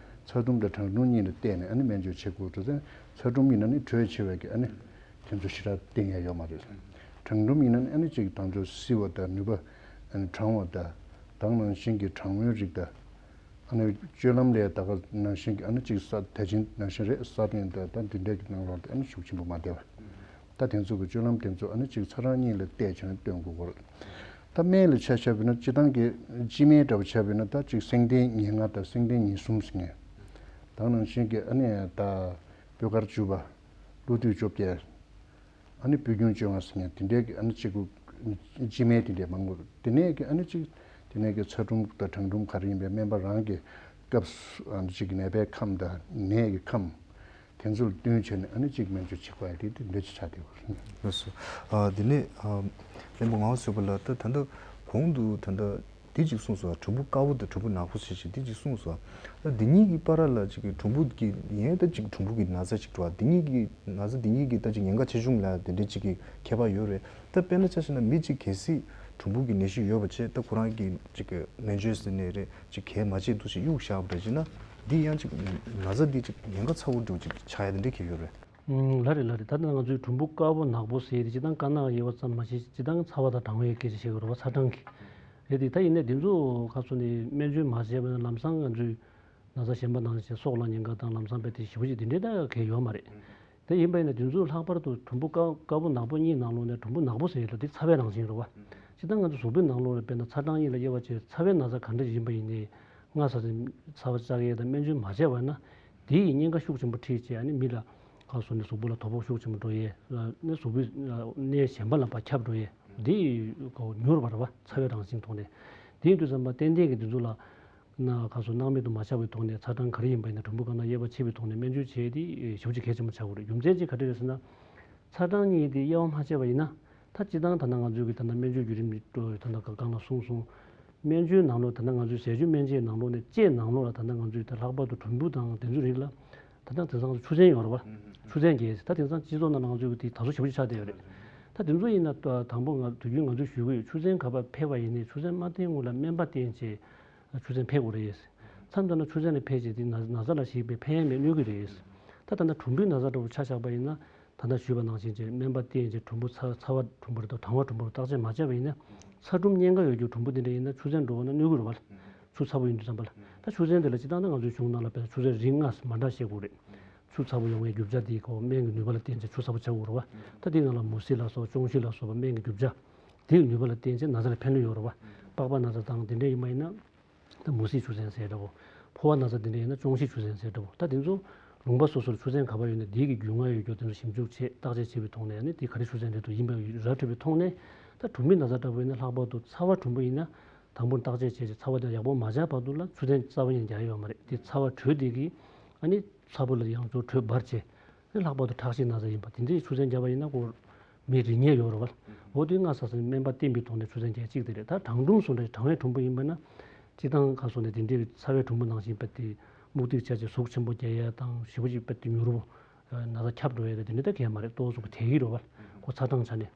ཚ་གྲུམ་དང་གྲང་གྲུམ་གཉིས་ལ་བལྟས་ནས་ཨ་ནི་སྨན་བཅོས་བྱེད་དགོས་འདུག་ཟེར། ཚ་གྲུམ་ཡིན་ན་ནི་དྲོད་ཆེ་བའི་གི་ཨ་ནི་དེ་ཚོ་ཞེ་དྲག་བསྟེན་ཡ་ཡོད་མ་རེད། གྲང་གྲུམ་ཡིན་ན་ནི་ཨ་ནི་གཅིག་དང་ཚོ་བསིལ་བ་དང་ནུས་པ་ཨ་ནི་གྲང་བ་དང་། དེ་ནང་བཞིན་གྱི་གྲང་མོའི་རིགས་དང་། ཨ་ནི་སྤྱོད་ལམ་ལས་ད་ག་ནང་བཞིན་གྱི་ཨ་ནི་གཅིག་ས་དེ་བཞིན་ནང་བཞིན་རེད། ས་སྟེང་དང་ད་འདི་འདྲའི་གི་ནང་ལོགས་དེ་ཨ་ནི་ཤུགས་ཆེན་པོ་མ་བསྡད་པ། ད་དེ་ཚོ་གི་སྤྱོད་ལམ་དེ་ཚོ་ཨ་ནི་གཅིག་ཚ་གྲང་གཉིས་ལ་བལྟས་བྱས་ནས་སྟོན་དགོས་ཀྱི་རེད། ད་སྨན་ལ་ཆ་བཞག་པ་ཡིན་ན་སྤྱིར་བཏང་གི་སྤྱི་སྨན་འདྲ་པོ་ཆ་བཞག་པ་ཡིན་ན་ད་གཅིག་སེང་ལྡེང་ཉེར་ལྔ་དང་སེང་ལྡེང་ཉེར་གསུམ་ཟེར་མཁན། དེ་ནང་བཞིན་གྱི་ཨ་ནི་ད་སྤོས་དཀར་བཅུ་པ། ཀླུ་བདུད་བཅོ་བརྒྱད། ཨ་ནི་སྤོས་སྐྱོན་བཅོ་ལྔ་ཟེར་མཁན་དེ་འདྲའི་གི་ཨ་ནི་གཅིག་པུ་སྤྱི་སྨན་དེ་འདྲའི་མང་པོ། དེ་ནས་གི་ཨ་ནི་གཅིག་དེ་ནས་གི་ཚ་གྲུམ་དང་གྲང་གྲུམ་ག་རེ་ཡིན་པའི་སྨན་པ་རང་གི་སྐབས་སུ་ཨ་ནི་གཅིག་གི་ནད་པའི་ཁམས་དང་ནད་ཀྱི་ཁམས་དེ་ཚོ་ལ་བསྟུན་བྱས་ནས་ཨ་ནི་གཅིག་སྨན་བཅོས་བྱེད་དགོས་ཡ་དེ་དེ་འདྲ་ཅིག་ཆགས་བསྡད་ཡོད་རེད། ལགས་སོ། ཨ་དེ་ནས་ཨ་སྨན་པ་ངག་དབང་བཟོད་པ་ལགས། ད་ད་ལྟ་གོང་དུ་ད་ལྟ་ དེ་གཅིག་གསུངས་སོང་། གྲུམ་བུ་དཀར་པོ་དང་གྲུམ་བུ་ནག་པོ་ཟེར་ཞིག་དེ་གཅིག་གསུངས་སོང་། ད་འདི་གཉིས་ཀྱི་བར་ལ་ཅིག་གི་གྲུམ་བུ་གི་ཡིན་ད་ཅིག་གྲུམ་བུ་གི་ན་ཚ་ཅིག་འགྲོ་བ། འདི་གཉིས་ཀྱི་ན་ཚ་འདི་གཉིས་ཀྱི་ད་ཅིག་ཉེན་ཁ་ཆེ་ཆུང་ལ་དེ་འདྲའི་ཅིག་གི་ཁྱད་པར་ཡོད་རེད། ད་དཔེར་ན་ཆ་བཞག་ན་མི་ཅིག་གལ་སྲིད་གྲུམ་བུ་གི་ནད་གཞི་ཡོད་པ་བྱས། ད་ཁོ་རང་གི་ཅིག་གི་སྨན་བཅོས་ཟེར་ནས་རེད་ཅིག་གས་མ་བྱས་འདུག་ཅིག་གཡུག་བཞག་པ་འདྲ་བྱས་ན། འདི་ཡང་ཅིག་ན་ཚ་འདི་ཅིག་ཉེན་ཁ་ཚ་བོ་འདྲ་ཅིག་ཆགས་ཡ་དེ་འདྲའི་གི་ཡོད་རེད། ཨང་། ལགས་རེད། ལགས་རེད། ད་ནི་ང་ཚོའི་གྲུམ་བུ་དཀར་པོ་ནག་པོ་ཟེར་ཡས་དེ་སྤྱིར་བཏང་དཀར་ནག་དབྱེ་བ་ཙམ་མ་ཤེས། སྤྱིར་བཏང་ཚ་བ་དང་གྲང་བའི་སྐད་ཆ་བཤད་ཀྱི་རེད་བ། ཚ་གྲང་གི་རེད་དེ། ད་ཡིན་ནའི་འདི་ཚོ་ག་ཚོད་ནས་སྨན་བཅོས་མ་བྱས་པ་ན་ལམ་སང་ང་ཚོའི་ན་ཚ་གཞན་པ་ནང་བཞིན་སྲོག་ལ་ཉེན་ཁ་དང་ལམ་སང་རྦད་དེ་ཞེ་པོ་ཅིག་དེ་འདྲའི་ད་གས་ཡོད་མ་རེད། དེ་ཡིན་པ་ཡིན་ན་འདི་ཚོ་ལྷག་པར་དུ་གྲུམ་བུ་དཀར་དཀར་པོ་ནག་པོ་གཉིས་ནང་ལོགས་ནས་གྲུམ་བུ་ནག་པོ་ཟེར་ཡས་ལ་དེ་ཚ་བའི་རང་བཞིན་རེད་བ། སྤྱིར་བཏང་ང་ཚོ་གཟུགས་པོའི་ནང་ལོགས་ལ་དཔེར་ན་ཚ་གྲང་གཉིས་ལ་དབྱེ་བ་བྱས། ཚ་བའི་ན་ཚ་ག་འདྲ་ཞིག་ཡིན་པ་ཡིན་ནའི། སྔ་ས་ཚ་བ་བཅག་ཡས་དང་སྨན་བཅོས་མ་བྱས་པ་ན་དེ་ཡི་གཉན་ཁ་ཤུགས་ཆེན་པོ་འཁྲིད་བྱས། ཨ་ནི་མི་ལ་ག་སོ་ནས་གཟུགས་པོ་ལ་དོ་ཕོག་ཤུགས་ཆེན་པོ་འགྲོ་ཡས། ཨ་ནི་གཟུགས་པོའི་ཨ་གནས་གཞན་པ་ལ་ཕར་ཁྱབ་འགྲོ་ཡས་དེ་ཡི་གོ་མྱུར་བར་བ་ཚ་བའི་རང་བཞིན་ཐོག་ནས། དེ་ཡིན་དུས་ཙམ་པ་ཏན་ཏན་གྱི་འདི་ཚོ་ལ་ན་ག་སོ་སྣང་མེད་དུ་མ་བཞག་པའི་ཐོག་ནས་ཚ་གྲང་ག་རེ་ཡིན་པ་ཡིན་ན་གྲུམ་བུ་དཀར་ནག་དབྱེ་བ་ཕྱེ་བའི་ཐོག་ནས་སྨན་བཅོས་བྱས་ཏེ་ཞེ་པོ་ཅིག་གལ་ཆེན་པོ་ཆགས་དགོས་རེད། རྒྱུ་མཚན་ཅིག་ག་རེ་རེད་ཟེར་ན། ཚ་གྲང་གཉིས་དེ་དབྱེ་བ་མ་ཕྱེ་བ་ཡིན་ན། ད་སྤྱིར་བཏང་ད་ལྟ་ང་ཚོའི་གི་ད་ལྟ་སྨན་བཅོས་བརྒྱུད་རིམ་ད་ལྟ་ག་སྒང་ལ་གསུངས་སོང་། སྨན་བཅོས་ནང་ལོགས་ད་ལྟ་ང་ཚོའི་ཟས་སྤྱོད་སྨན་དཔྱད་ནང་ལོགས་ནས་དཔྱད་ནང་ལོགས་ལ་ད་ལྟ་ང་ཚོའི་ད་ལྷག་པར་དུ་གྲུམ་བུ་དང་དེ་ཚོའི་རིགས་ལ་ད་ལྟ་དེང་སང་ཆུ་ཚན་ཡོད་རེད་བ། ཆུ་ཚན་རྒྱས། ད་དེང་སང་སྤྱི་ཚོགས་ནང་ལ་ང་ཚོའི་གི་དེ་ད་གཟོད་ཞེ་པོ་ཅིག་ཆགས་བསྡད་ཡོད་རེད། ད་དེ་ཚོ་ཡིན་ན་ད་དང་པོ་ང་དུས་རྒྱུན་ང་ཚོས་ཞུ་གི་ཡོད། ཆུ་ཚན་ག་པར་ཕེབས་པ་ཡིན་ནའི་ཆུ་ཚན་མ་བསྟེན་སྔོན་ལ་སྨན་པ་བསྟེན་བྱས་ཆུ་ཚན་ཕེབས་དགོས་རེད། མཚམས་འདི་ན་ཆུ་ཚན་ལ་ཕེབས་བྱས་དེ་ན་ན་ཚ་ལ་ཞིག་པའི་ཕན་ཡོན་མེད་གནོད་ཀྱི་རེད། ད་ད་ལྟ་གྲུམ་བུའི་ན་ཚ་འདྲ་བོ་ཆ་བཞག་པ་ཡིན་ན། ད་ལྟ་ཞུས་པ་ནང་བཞིན་བྱས་སྨན་པ་བསྟེན་བྱས་གྲུམ་བུ་ཚ་ཚ་བ་གྲུམ་བུ་རེད་དང་གྲང་བ་གྲུམ་བུ་རེད་བརྟག་དཔྱད་མ་བྱས་པ་ཡིན་ན། ཚ་གྲུམ་གཉན་ཁ་ཡོད་རྒྱུ་གྲུམ་བུ་དེ་འདྲ་ཡིན་ན་ཆུ་ཚན་འགྲོ་བ་ན་གནོད་ཀྱི་རེད་བ། ཆུ་ཚ་པོ་ཡིན་དུས་ཙམ་པ་ལ། ད་ཆུ་ཚན་དེ་ལ་སྤྱིར་བཏང་ན་ང་ཚོའི་གཞུང་ནང་ལ་དཔེར་ན་ཆུ་ཚན་རིགས་ལྔ་མ་འདྲ་བཤད་དགོས་རེད། ཆུ་ཚ་པོ་ཡོང་བའི་རྒྱུ་ཆ་དེ་ཁོ་སྨན་གྱི་ནུས་པ་ལ་བརྟེན་བྱས་ཆུ་ཚ་པོ་ཆགས་དགོས་རེད་བ། ད་དེའི་ནང་ལ་མུ་ཟི་ལ་སོགས་ཅོང་ཞི་ལ་སོགས་པ་སྨན་གྱི་རྒྱུ་ཆ་དེའི་ནུས་པ་ལ་བརྟེན་བྱས་ན་ཚ་ལ་ཕན་ནུས་ཡོད་རེད་བ། པགས་པ་ན་ཚ་དང་དེ་འདྲ་ཡིན་པ་ཡིན་ན། ད་མུ་ཟིའི་ཆུ་ཚན་ཟེར་འདྲ་བོ། ཕོ་བ་ན་ཚ་དེ་འདྲ་ཡིན་ན་ཅོང་ཞིའི་ཆུ་ཚན་ཟེར་འདྲ་བོ། ད་དེ་ཚོ་ལུང་པ་སོ་སོར་ཆུ་ཚན་ག་པར་ཡོད་ན་དེའི་གི་རྒྱུས་མངའ་ཡོད་རྒྱུ་དེ་ཚོ་ཞིབ་འཇུག་བྱས་བརྟག་དཔྱད་བྱས་པའི་ཐོག་ནས་ནི་དེ་ག་རེ་ཆུ་ཚན་རེད་འདུག་ཡིན་པ་ར་འཕྲོད་པའི་ཐོག་ནས། ད་གྲུམ་བུའི་ན་ཚ་འདྲ་བོ་ཡིན་ན་ལྷག་པར་དུ་ཚ་བ་གྲུམ་བུ་ཡིན་ན་དང་པོར་བརྟག་དཔྱད་བྱས་བྱས་ཚ་བ་དེ་ཡག་པོ་མ་ཆགས་བར་དུ་ལ་ཆུ་ཚན་རྩ་བ་ཉིད་རྒྱག་ཡ་ཡོད་མ་རེད། དེ་ཚ་བ་དྲོད་དེ་གི་ཨ་ནི་ཚ་པོ་ལ་ཡང་ཚུར་དྲོད་འབར་བྱས། ལྷག་པར་དུ་ཁྲག་ཤེད་ན་ཚ་ཡིན་པ་དེ་འདྲའི་ཆུ་ཚན་བརྒྱབ་པ་ཡིན་ན་ཁོ་མི་རིག་ངེས་ཡོད་རེད་བ། འོ་དེ་སྔ་ས་སེ་སྨན་པ་བསྟེན་པའི་ཐོག་ནས་ཆུ་ཚན་བརྒྱབ་གཅིག་དེ་རེད། ད་གྲང་གྲུམ་སོགས་འདྲ་གྲང་བའི་གྲུམ་བུ་ཡིན་པ་ན། སྤྱིར་བཏང་ཁ་སོ་ནས་དེ་འདྲའི་ཚ་བའི་གྲུམ་བུ་ནང་བཞིན་པ་དེ་མུག་ཏིག་ཆ་ཆེ་ཟུག་ཆེན་པོ་རྒྱག་ཡ་དང་ཞེ་པོ་ཅིག་པ་དེ་མྱུར་པོ་ན་ཚ་ཁྱབ་འགྲོ་ཡ་དེ་འདྲ་ད་གས་མ་རེད། ལྟོ་སོགས་པ་དལ་གྱི་རེད་བ། ཁོ་ཚ་གྲང་ཆ་ནས།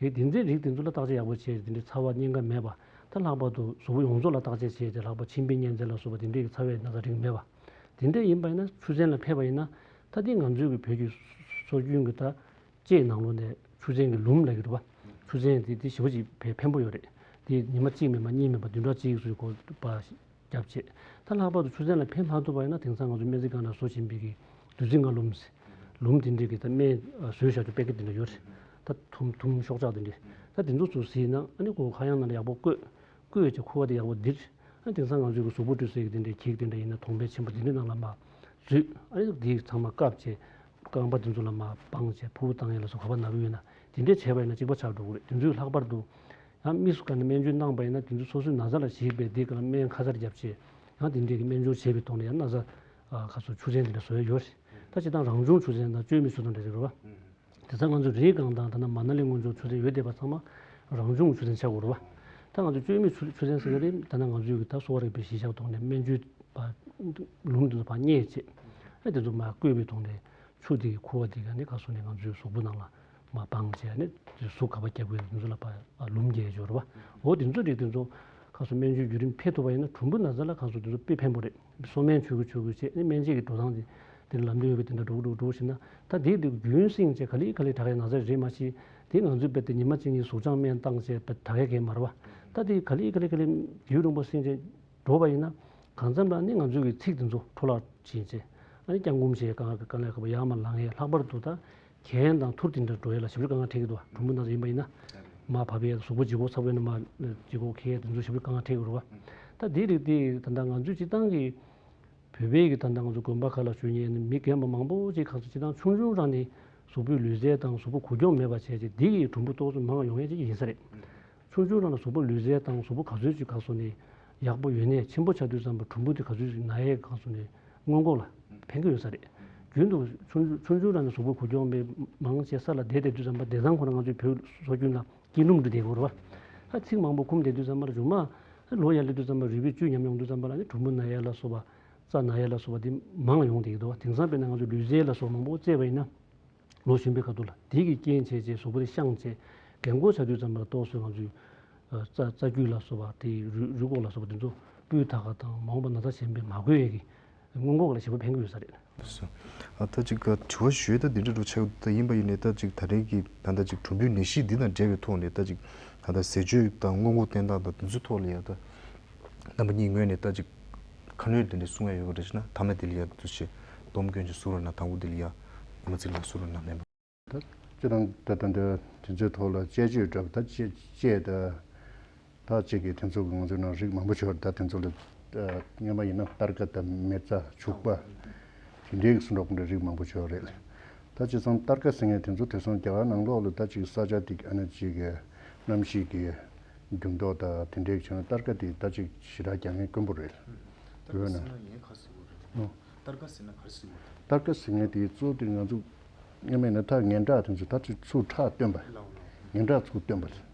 ཡེ་དེ་འདྲའི་རིགས་དེ་ཚོ་ལ་བརྟག་དཔྱད་ཡག་པོ་བྱས་དེ་འདྲའི་ཚ་བ་གཉན་ཁ་མེད་པ། ད་ལྷག་པར་དུ་གཟུགས་པོ་ཡོངས་རྫོགས་ལ་བརྟག་དཔྱད་བྱས་ཏེ་ལྷག་པར་མཆིན་པའི་གཉན་ཚད་ལ་སོགས་པ་དེ་འདྲའི་ཚ་བའི་ན་ཚ་རིགས་མེད་པ། དེ་འདྲ་ཡིན་པ་ཡིན་ན་ཆུ་ཚན་ལ་ཕེབས་པ་ཡིན་ན། ད་ལྟའི་ང་ཚོའི་གི་བོད་ཀྱི་སྲོལ་རྒྱུན་གྱི་ད་ལྕེའི་ནང་ལོགས་ནས་ཆུ་ཚན་གྱི་ལུམ་ལབ་ཀྱི་རེད་བ། ཆུ་ཚན་དེ་དེ་ཞེ་པོ་ཅིག་ཕན་ཕན་པོ་ཡོད་རེད། དེ་ཉི་མ་གཅིག་མིན་པ་གཉིས་མིན་པ་བདུན་ཕྲག་གཅིག་སུ་གོ་པ་བརྒྱབ་བྱས། ད་ལྷག་པར་དུ་ཆུ་ཚན་ལ་ཕན་མ་ཐོགས་པ་ཡིན་ན་དེང་སང་ང་ཚོ་སྨན་རྩིས་ཁང་ནང་བཟོ་བཞིན་པའི་གི་བདུད་རྩི་ལྔ་ལུམ་ཟེར། ལུམ་དེ་འདྲའི་གི་ད་སྨན་བཟོས་བཞག་རྒྱུ་པེ་ཀེ་དེ་འདྲ་ཡོད་རེད། ད་ཐུམ་ཐུམ་ཤོག་ཆག་དེ་འདྲ། ད་དེ་ཚོ་ཚུར་བཟས་ན་ཨ་ནི་ཁོ་ཁ་གཡང་ནང་ལ་ཡག་པོ་བསྐོལ། བསྐོལ་བྱས་ཁུ་བ་དེ་ཡག་པོ་ལྡིར། ཨ་དེང་སང་ང་ཚོའི་གི་གཟུགས་པོ་བཀྲུ་སའི་གི་དེ་འདྲའི་འགྱིག་དེ་འདྲ་ཡིན་ན་དོང་པའི་ཆེན་པོ་དེ་འདྲའི་ནང་ལ་མར་འཛུལ། ཨ་ནི་དེ་ཚང་མ་བཀབ་བྱས། རྐང་པ་དེ་ཚོ་ལ་མར་སྦངས་བྱས་ཕུ་བོ་བཏང་ཡས་ལ་སོགས་ག་པར་ན་བུ་ཡོད་ན་དེ་འདྲས་བྱས་པ་ཡིན་ན་གཅིག་པ་ཆགས་འགྲོ་གི་རེད། དེ་ཚོས་ལྷག་པར་དུ་ཡང་དམིགས་སུ་བཀར་ནས་སྨན་བཅོས་གནང་པ་ཡིན་ན་དེ་ཚོ་སོ་སོའི་ན་ཚ་ལ་ཞིག་པའི་དེ་ག་ལ་སྨན་ཁ་ཚར་བརྒྱབ་བྱས་ཡང་དེ་འདྲས་ཀྱི་སྨན་སྦྱོར་བྱས་པའི་ཐོག་ནས་ཡང་ན་ཚ་ཁ་སོ་ཆུ་ཚན་དེ་འདྲ་བཟོ་ཡ་ཡོད་རེད། ད་སྤྱིར་བཏང་རང་བྱུང་ཆུ་ཚན་དང་བཅོས་མའི་ཆུ་ཚན་འདྲ་ཞིག་རེད་བ། དེ་ཚོ་ང་ཚོས་རིགས་གང་དང་ད་ནང་མ་ན་ལི་སྔོན་འཇུག་ཆུ་ཚན་ཡོད་བསྡད་པ་ཚང་མ་རང་བྱུང་ཆུ་ཚན་ཆགས་དགོས་རེད་བ། ད་ང་ཚོས་བཅོས་མའི་ཆུ་ཆུ་ཚན་ཟེར་གྱི་རེད། ད་ནང་ང་ཚོས་ཀྱི་ད་གསོ་བ་རིག་པའི་གཞི་བཞག་ཐོག་ནས་སྨན་བཅོས་པ་ལུམ་དེ་ཚོ་ཕར་མཉེས་བྱས། ཨ་དེ་ཚོ་མར་བསྐོལ་བའི་ཐོག་ནས་ཆུ་དེ་གི་ཁུ་བ་དེ་ག་ནི་ག་སོ་ནས་ང་ཚོའི་གཟུགས་པོ་ནང་ལ་མར་སྦངས་བྱས་ནས་དེ་ཟུག་ག་པར་རྒྱབ་དགོས་དེ་ཚོ་ལ་ཕར་ལུམ་རྒྱག་ཡས་ཡོད་རེད་བ། འོ་དེ་ཚོ་རེད། དེ་ཚོ་ག་སོ་སྨན་བཅོས་བརྒྱུད་རིམ་ཕེབས་ཐུབ་པ་ཡིན་ན་གྲུམ་བུ་ན་ཚ་ལ་ག་སོ་དེ་ཚོ་དཔེ་ཕན་པོ་རེད། གསོ་སྨན་མཆོད་ཀྱི་མཆོད་ཀྱི་བྱས་ནས་སྨན་དཔྱད་ཀྱི་འགྲོ་སྟངས་དེ་དེ་ལམ་སྟོན་ཡོད་པའི་དེ་འདྲ་འགྲོ་འགྲོ་འགྲོ་ཞེ་ན། ད་དེའི་དེ་རྒྱུན་བསྲིངས་བྱས་ག་ལེ་ག་ལེ་དྲག་ཡ་ན་ཚ་རེད་མ་གཞི། དེ་ང་ཚོའི་དཔེ་དེ་ཉི་མ་གཅིག་གཉིས་ཟུག་བཅང་སྨན་བཏང་བྱས་དཔེ་དྲག་ཡ་གས་མ་རེད་བ། ད་དེ་ག་ལེ་ག་ལེ་ག་ལེ་རྒྱུན་རིང་པོ་བསྲིངས་བྱས་འགྲོ་བ་ཡིན་ན་གང་འཚམ་ལ་ནི་ང་ཚོའི་གི་ཚིགས་དེ་ཚོ་འཕྲོ་བརླག་ཕྱིན་བྱས། ཨ་ནི་སྐྱབས་མགོན་བྱས་གང་ག་གང་ལ་ག་བ་ཡར་མར་ལངས་ཡས་ལྷག་པར་དུ་ད་གྱེན་དང་ཐུར་དེ་འདྲ་འགྲོ་ཡས་ལ་ཞེ་པོ་དཀའ་ངལ་འཕྲད་ཀྱི་འདུག་བ། གྲུམ་བུ་ན་ཚ་ཡིན་པ་ཡིན་ན། མར་བབས་ཡས་གཟུགས་པོ་ལྗིད་ཁོག་ཚ་བོ་ཡིན་ན་མར་ལྗིད་ཁོག་འཁྱེར་ཡས་དེ་ཚོ་ཞེ་པོ་དཀའ་ངལ་འཕྲད་ཀྱི་རེད་བ། ད་དེའི་རིགས་དེ་ད་ལྟ་ང་ཚོའི་སྤྱིར་བཏང་གི་བོད་པའི་གི་ད་ལྟ་ང་ཚོ་དགོན་པ་ཁག་ལ་ཞུགས་མཁན་ནི་མི་རྒན་པ་མང་པོ་ཅིག་ཁག་ཚོ་སྤྱིར་བཏང་ཆུང་ཆུང་རང་ནས་གཟུགས་པོའི་ལུས་རྩལ་དང་གཟུགས་པོ་གུ་གྱོང་མེད་པ་བྱས་ཏེ་འདི་ཡི་གྲུམ་བུ་ཏོག་ཙམ་མང་ཡོང་ཡས་ཅིག་ཡིན་ས་རེད། ཆུང་ཆུང་རང་ལ་གཟུགས་པོ་ལུས་རྩལ་དང་གཟུགས་པོ་ག་ཚོད་ཅིག་ག་སོ་ནས་ཡག་པོ་ཡོད་ནས་ཆེན་པོ་ཆགས་དུས་ཙམ་པ་གྲུམ་བུ་དེ་ག་ཚོད་ཅིག་ན་ཡས་ག་སོ་ནས་སྔོན་འགོག་ལ་ཕན་གྱི་ཡོད་ས་རེད། རྒྱུན་དུ་ཆུང་ཆུང་ཆུང་ཆུང་རང་ནས་གཟུགས་པོ་གུ་གྱོང་མེད་མང་ཆེ་ས་ལ་བསྡད་བསྡད་དུས་ཙམ་པ་བསྡད་སྟངས་ཁོ་ན་ང་ཚོའི་བོད་སྲོལ་རྒྱུན་ལ་སྐྱིད་སྣུམ་འདྲ་བསྡད་དགོས་རེད་བ། ད་ཚིགས་མང་པོ་འཁུམས་བསྡད་དུས་ཙམ་པར་མཇུག་མ་ ལོ་ཡར་སླེབས་དུས་ཙམ་པ་རུས་པའི་བཅུད་ཉམས་ཡོང་དུས་ཙམ་པ་ལ་ནི་གྲུམ་བུ་ན་ཡ་ལ་སོགས་པ། རྩ་ན་ཡ་ལ་སོགས་པ་འདི་མང་ལ་ཡོང་བསྡད་ཀྱི་འདུག་དེང་སང་དཔེར་ན་ང་ཚོ་ལུས་རྩལ་ལ་སོགས་མང་པོ་རྩེས་པ་ཡིན་ན། ལོ་གཞོན་པའི་ཁ་ཐུག་ལ་དེ་གི་རྐྱེན་བྱས་བྱས་གཟུགས་པོ་དེ་བཤང་བྱས། རྒན་གོག་ཆགས་དུས་ཙམ་པ་ལ་ཏོག་ཙམ་ང་ཚོའི་རྩ་རྩ་རྒྱུས་ལ་སོགས་པ་དེ་རུས་རུས་ཁོག་ལ་སོགས་པ་དེ་ཚོ་སྤུས་དག་པ་དང་མ་འོངས་པ་ན་ཚ་གཞན་པས་མ་འགོས་ཡས་ཀྱི་སྔོན་འགོག་ལ་ཞེ་པོ་ཕན་གྱི་ཡོད་ས་རེད། ཨ་ད་ཅིག་དྲི་བ་ཞུ་ཡས་ད་འདི་འདྲ་རུ་ཆགས་ད་ཡིན་པ་ཡིན་ནའི་ད་ཅིག་ད་རེས་ཀྱི་ད་ལྟ་ཅིག་གྲུམ་བུའི་ནད་གཞི་འདི་དང་འབྲེལ་བའི་ཐོག་ནས་ད་ཅིག་ད་ལྟ་ཟས་སྤྱོད་དང་སྔོན་འགོག་བསྟེན་སྟངས་དང་དེ་ཚོའི་ཐོག་ལ་ཡ་ད་རྣམ་པ་གཉིས་ངོས་ནས་ད་ཅིག་ཁ་སྣོན་དེ་འདྲ་གསུང་ཡ་ཡོད་པ་རེད་ཤི་ན་ཐ་མ་དེ་ལ་ཡ་དུ་ཆེ་སྡོམ་སྐྱོན་ཅིག་གསུང་རོགས་གནང་། དང་པོ་དེ་ལ་ཡ་ཉི་མ་ཚིག་ལ་གསུང་རོགས་གནང་ལེན་པ། ད་སྤྱིར་བཏང་ད་ད་འདི་དེ་ཚོའི་ཐོག་ལ་དཔྱད་བརྗོད་འདྲ་པོ་ད་དཔྱད་དཔྱད་ད། ད་གཅིག་གིས་དེ་ཚོ་གི་ང་ཚོའི་ནང་རིགས་མང་པོ་ཡོད་རེད། ད་དེ་ཚོ་ལ་ཨ་སྔོན་མ་ཡིན་ན་སྟར་ཀ་དང་མེ་བཙའ་བྱུག་པ་དེ་འདྲའི་གི་སུ་འགྲོ་གི་འདྲ་རིགས་མང་པོ་ཡོད་རེད། ད་བྱས་ཙང་སྟར་ཀ་ཟེར་མཁན་དེ་ཚོ་དེང་སང་རྒྱ་གར་ནང་ལོགས་ལ་ད་གཅིག་ས་ཆ་དེ་གི་ཨ་ནི་གཅིག་གི་གནམ་གཤིས་ཀྱི་འགྱུར་ལྡོག་དང་དེ་འདྲའི་གི་བྱས་ན་སྟར་ཀ་དེ་ད་གཅིག་ཞེ་དྲག་རྒྱག་མཁན་དཀོན་པོ་རེད། སྟར་ཀ་ཟེར་ན་ངས་ག་རེ་ཟེར་དགོས་རེད། ཨོ། སྟར་ཀ་ཟེར་ན་ག་རེ་ཟེར་དགོས་རེད། སྟར་ཀ་ཟེར་མཁན་དེ་གཙོ་བོ་དེ་ང་ཚོ་སྔོན་མ་ཡིན་ན་ད་ངན་ཁྲག་དེ་ཚོ་ད་ཚུར་ཚུར་ཁྲག་བཏོན་པ། ངན་ཁྲག་ཚུར་བཏོན་པ་རེད།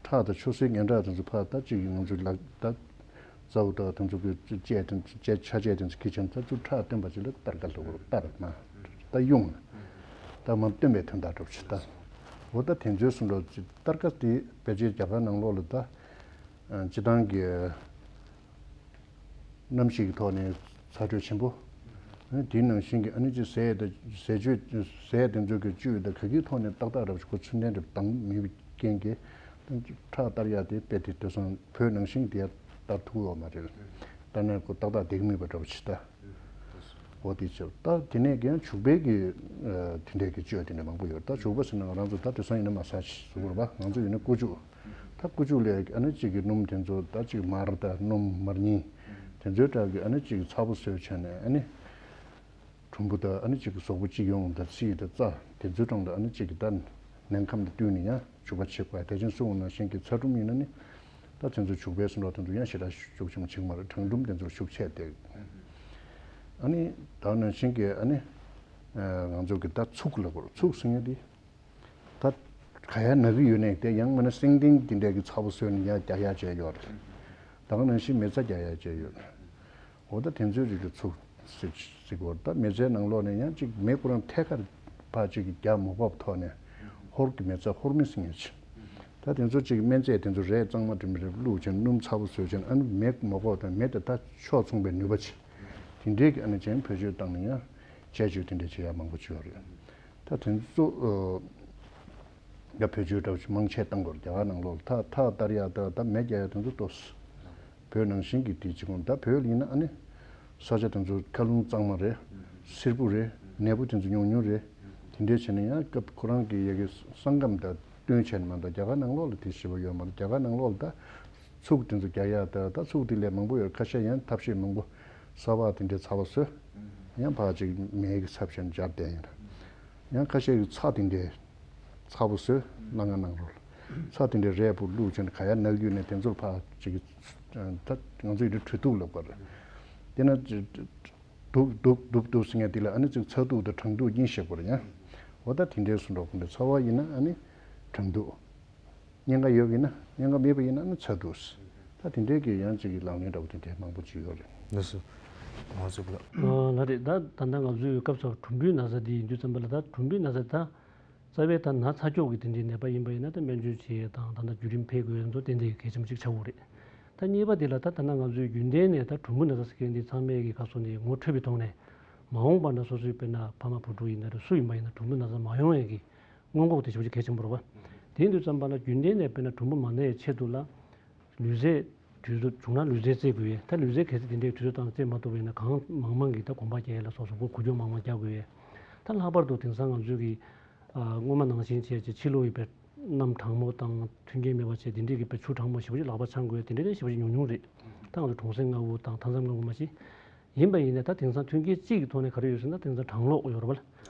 ཁྲག་དང་ཆུ་སེར་ངན་ཁྲག་དེ་ཚོ་ཕར་ད་གཅིག་གི་ང་ཚོའི་ལག་ད་རྩ་བོ་དང་དེ་ཚོ་གི་བཅད་དེ་བཅད་ཆ་བཅད་དེ་ཚོ་ཁྱི་ཆེན་ད་ཚུར་ཁྲག་བཏོན་པ་ཅིག་ལ་སྟར་ཀ་ལབ་དགོས་རེད། སྟར་མ་ད་གཡུང་ན་ད་མ་བཏོན་པའི་དོན་དག་གྲུབ་ཆེ་ད། འོ་ད་དེ་ཚོའི་སུ་འགྲོ་སྟར་ཀ་དེ་ཕལ་ཆེར་རྒྱ་གར་ནང་ལོགས་ལ་ད་སྤྱི་བཏང་གི་གནམ་གཤིས་ཀྱི་ཐོག་ནས་ཚ་དྲོད་ཆེན་པོ། དེའི་ནང་བཞིན་གྱི་ཨ་ནི་ཅིག་ཟས་དང་ཟས་བཅུད་ཟས་དེ་ཚོ་གི་བཅུད་དང་ག་གིའི་ཐོག་ནས་ཏག་ཏག་རབ་ཞིག་གོ་ཚུར་ལྡན་རབ་དང་མེད་པའི་རྐྱེན་གྱིས་ཁྲག་སྟར་ཡག་དེ་དཔེ་དེ་དེང་སང་བོད་ནང་བཞིན་དེ་ཡ་སྟར་ཐུབ་ཡོད་མ་རེད། ལྟར་ན་ཁོ་ཏག་ཏག་བསྡད་ཀྱི་མེད་པ་འདྲ་པོ་ཞིག་ལྟ། འོ་དེ་ཆེ་ད་དེ་ནས་ཀྱང་བྱུག་པའི་གི་དེ་འདྲའི་གི་བཅུད་དེ་འདྲ་མང་པོ་ཡོད། ད་བྱུག་པ་ཟེར་ན་ང་རང་ཚོ་ད་དེང་སང་ཡིན་ན་མ་ཟ་ཞིག་ཟུག་རེད་པ། ང་ཚོ་ཡིན་ན་ཀུ་ཅུ། ད་ཀུ་ཅུ་ལས་ཨ་ནི་གཅིག་གི་སྣུམ་དེ་ཚོ་ད་གཅིག་མར་དང་སྣུམ་མར་ཉིན་དེ་ཚོའི་གྲས་ཀྱི་ཨ་ནི་གཅིག་གི་ཚ་པོ་བཟོས་བྱས་ནས་ཨ་ནི་གྲུམ་བུ་དང་ཨ་ནི་གཅིག་གི་གཟུགས་པོ་གཅིག་ཡོང་དང་ཚིལ་དང་རྩ་དེ་ཚོའི་གྲས་ལ་ཨ་ནི་གཅིག་གི་ད་ནན་ཁམས་དང་བསྟུན་ནས་ཡང་བྱུག་པ་བྱེད་དགོས། དེ་བཞིན་སྲུང་ནང་བཞིན་གྱི་ཚ་གྲུམ་ཡིན་ན་ནི་ད་དེ་ཚོ་བྱུག་པའི་སུ་འགྲོ་དེ་ཚོ་ཡང་ཞེ་དྲག་ཤུགས་ཆེན་པོ་བྱེད་ཀྱི་མ་རེད། གྲང་གྲུམ་དེ་ཚོ་ཤུགས་ཆེ་དེ། ཨ་ནི་ད་ནང་བཞིན་གྱི་ཨ་ནི་ང་ཚོ་གི་ད་ཚུགས་ལ་གོ་ཚུགས་ཟེར་མཁན་དེ། ད་ག་ཡ་ན་གི་ཡོད་ནས་དེ་ཡང་མིན་ན་སེང་ལྡེང་དེ་འདྲས་ཀྱི་ཚ་པོ་བཟོས་ནས་ཡང་རྒྱག་ཡ་བྱས་ཡོད་རེད། ད་ག་ནང་བཞིན་མེ་བཙའ་རྒྱག་ཡ་བྱས་ཡོད་རེད། འོ་ད་དེ་ཚོའི་རིགས་ལ་ཚུགས་ཟེར་ཟེར་གོ་ད་མེ་བཙའི་ནང་ལོགས་ནས་ཡང་ཅིག་མེ་ཁོ་རང་ཐད་ཀར་ཕར་ཅིག་གི་རྒྱག་མ་ཕོད་ཐོག་ནས་ཧོར་གྱི་མེ་བཙའ་ཧོར་མེ་ཟེར་མཁན་ཅིག་ད་དེ་ཚོ་ཅིག་སྨན་རྫས་དེ་ཚོ་རས་གཙང་མ་འདྲ་མི་འདྲ་བླུགས་བྱས་སྣུམ་ཚ་པོ་བཟོས་བྱས་ཨ་ནི་མེ་མ་ཕོད་དང་མེ་དེ་ད་ཕྱོགས་མཚུངས་པའི་ནུས་པ་ཅིག་དེ་འདྲའི་གི་ཨ་ནི་ཅན་བེད་སྤྱོད་བཏང་ནས་ཡང་དཔྱད་བཅོས་དེ་འདྲ་བྱེད་ཡ་མང་པོ་བྱུང་ཡོད་རེད། ད་དེ་ཚོ་ཡ་བེད་སྤྱོད་འདྲ་བོ་ཞིག་མང་ཆེ་བཏང་དགོས་རེད། རྒྱ་གར་ནང་ལོགས་ལ་ཐག་ཐག་སྟར་ཡག་ད་ད་མེ་རྒྱག་ཡག་དེ་ཚོ་ཏོག་ཙམ་བོད་ནང་བཞིན་གྱི་དེ་བྱེད་ཀྱི་ཡོད། ད་བོད་ལ་ཡིན་ན་ཨ་ནི་ས་ཆ་དེ་ཚོ་མཁའ་རླུང་གཙང་མ་རེད། བསིལ་པོ་རེད། ནད་འབུ་དེ་ཚོ་ཉུང་ཉུང་རེད། དེ་འདྲའི་བྱས་ན་ཡང་སྐབས་ཁོ་རང་གི་ཡ་གི་ས་ཁམས་དང་བསྟུན་བྱས་ནས་མ་གཏོགས་རྒྱ་གར་ནང་ལོགས་ལ་དེ་ཞེ་པོ་ཡོད་མ་རེད། རྒྱ་གར་ནང་ལོགས་ལ་ད་ཚུགས་དེ་ཚོ་རྒྱག་ཡག་ད་ད་ཚུགས་དེ་ལས་མང་པོ་ཡོད། ཁ་ཤས་ཡང་ཐབས་ཤེས་མང་པོ་ས་ཕག་དེ་འདྲའི་ཚ་བ་བཟོས་ཡང་ཕར་ཅིག་མེ་གི་ཚབ་བྱས་ནས་སྦྱར་བསྡད་ཡིན་ར། ཡང་ཁ་ཤས་ཀྱིས་ཚྭ་དེ་འདྲའི་ཚ་པོ་བཟོས་སྣ་ལྔ་ནང་རོལ། ཚྭ་དེ་འདྲའི་རས་པོ་བླུགས་བྱས་ནས་ག་ཡ་ནག་ཡོད་ནས་དེ་ཚོར་ཕར་ཅིག་ད་ང་ཚོ་ཡིན་ན་དྲོད་ཐུག་ལབ་པ་རེད། དེ་ན་ཅིག་དུག་དུག་དུག་དུག་ཟེར་མཁན་དེ་ལ་ཨ་ནི་ཅིག་ཚ་དུག་དང་གྲང་དུག་གཉིས་བཤད་དགོས་རེད་ཡ། འོ་ད་དེ་འདྲའི་སུ་འགྲོ་གོ་འདྲ་ཚ་བ་ཡིན་ན་ཨ་ནི་གྲང་དུག་གཉན་ཁ་ཡོད་པ་ཡིན་ན་གཉན་ཁ་མེད་པ་ཡིན་ན་ཨ་ནི་ཚ་དུག་ད་དེ་འདྲའི་གི་ཡང་ཅིག་གི་ལག་ལེན་འདྲ་བོ་དེ་འདྲའི་མང་པོ་ཅིག་ཡོད་རེད། ལགས་སོ། ང་ཚོ་གི་ལ། ལ་རེད། ད་ད་ལྟ་ང་ཚོའི་སྐབས་སུ་གྲུམ་བུའི་ན་ཚ་འདི་ཡིན་དུས་ཙམ་པ་ལ་ད་གྲུམ་བུའི་ན་ཚ་ད། རྩ་བའི་ད་ན་ཚ་ཁྱོག་གི་དེ་འདྲའི་ནད་པ་ཡིན་པ་ཡིན་ན་ད་སྨན་བཅོས་བྱེད་ཡས་དང་ད་ལྟ་བརྒྱུད་རིམ་ཕེབས་དགོས་ཡས་ཚོ་ཏན་ཏན་གལ་ཆེན་པོ་ཅིག་ཆགས་ཀྱི་ཡོད་རེད། ད་གཉིས་པ་དེ་ལ་ད་ད་ལྟ་ང་ཚོའི་རྒྱུན་ལྡན་ནས་ད་གྲུམ་བུ་ན་ཚ་ཟེར་མཁན་འདི་ཚང་མས་ཀྱི་ག་སོ་ནས་ངོ་འཕྲོད་པའི་ཐོག་ནས་མ་འོངས་པ་ན་སོ་སོའི་དཔེར་ན་ཕ་མ་བུ་ཕྲུག་ཡིན་ན་རེད་སུ་ཡིན་པ་ཡིན་ན་གྲུམ་བུ་ན་ཚ་མ་ཡོང་ཡས་ཀྱི་སྔོན་འགོག་དེ་ཞེ་པོ་ཅིག་གལ་ཆེན་པོ་རེད་བ། དེ་ཡིན་དུས་ཙམ་པ་ལ་རྒྱུན་ལྡན་ནས་དཔེར་ན་གྲུམ་བུ་མ་ན་ཡས་ཆེད་དུ་ལ། ལུས་རྩལ་དུས་ཚོད་བྱུང་ན་ལུས་རྩལ་རྩེ་དགོས་ཡས་ད་ལུས་རྩལ་གལ་སྲིད་དེ་འདྲའི་དུས་ཚོད་བཏང་རྩེ་མ་ཐུབ་པ་ཡིན་ན་གང་མང་མང་གིས་ད་གོམ་པ་རྒྱག་ཡས་ལ་སོགས་སོགས་མགོ་གུག་རྒྱོབ་མང་མང་རྒྱག་དགོས་ཡས། ད་ལྷག་པར་དུ་དེང་སང་ང་ཚོས་ཀྱི་ཨ་སྔོན་མ་ནང་བཞིན་བྱས་བྱས་ཕྱི་ལོགས་ཀྱི་དཔེ་གནམ་གྲང་མོ་དང་མཐུན་རྐྱེན་མེད་པ་བྱས་དེ་འདྲས་ཀྱི་དཔེ་ཆུ་གྲང་མོ་ཞེ་པོ་ཅིག་ལག་པ་འཆང་དགོས་ཡས་དེ་འདྲས་དེ་ཞེ་པོ་ཅིག་ཉུང་ཉུང་རེད། ད་ང་ཚོ་གྲོང་གསེབ་ལྔ་པོ་དང་མཐའ་མཚམས་ལྔ་པོ་མ་གཞི། ཡིན་པ་ཡིན་ན་ད་དེང་སང་མཐུན་རྐྱེན་གཅིག་གི་ཐོག་ནས་ག་རེ་ཡོད་ཟེར་ན་དེང་སང་གྲང་གློག་ཡོད་རེད་བ་ལ།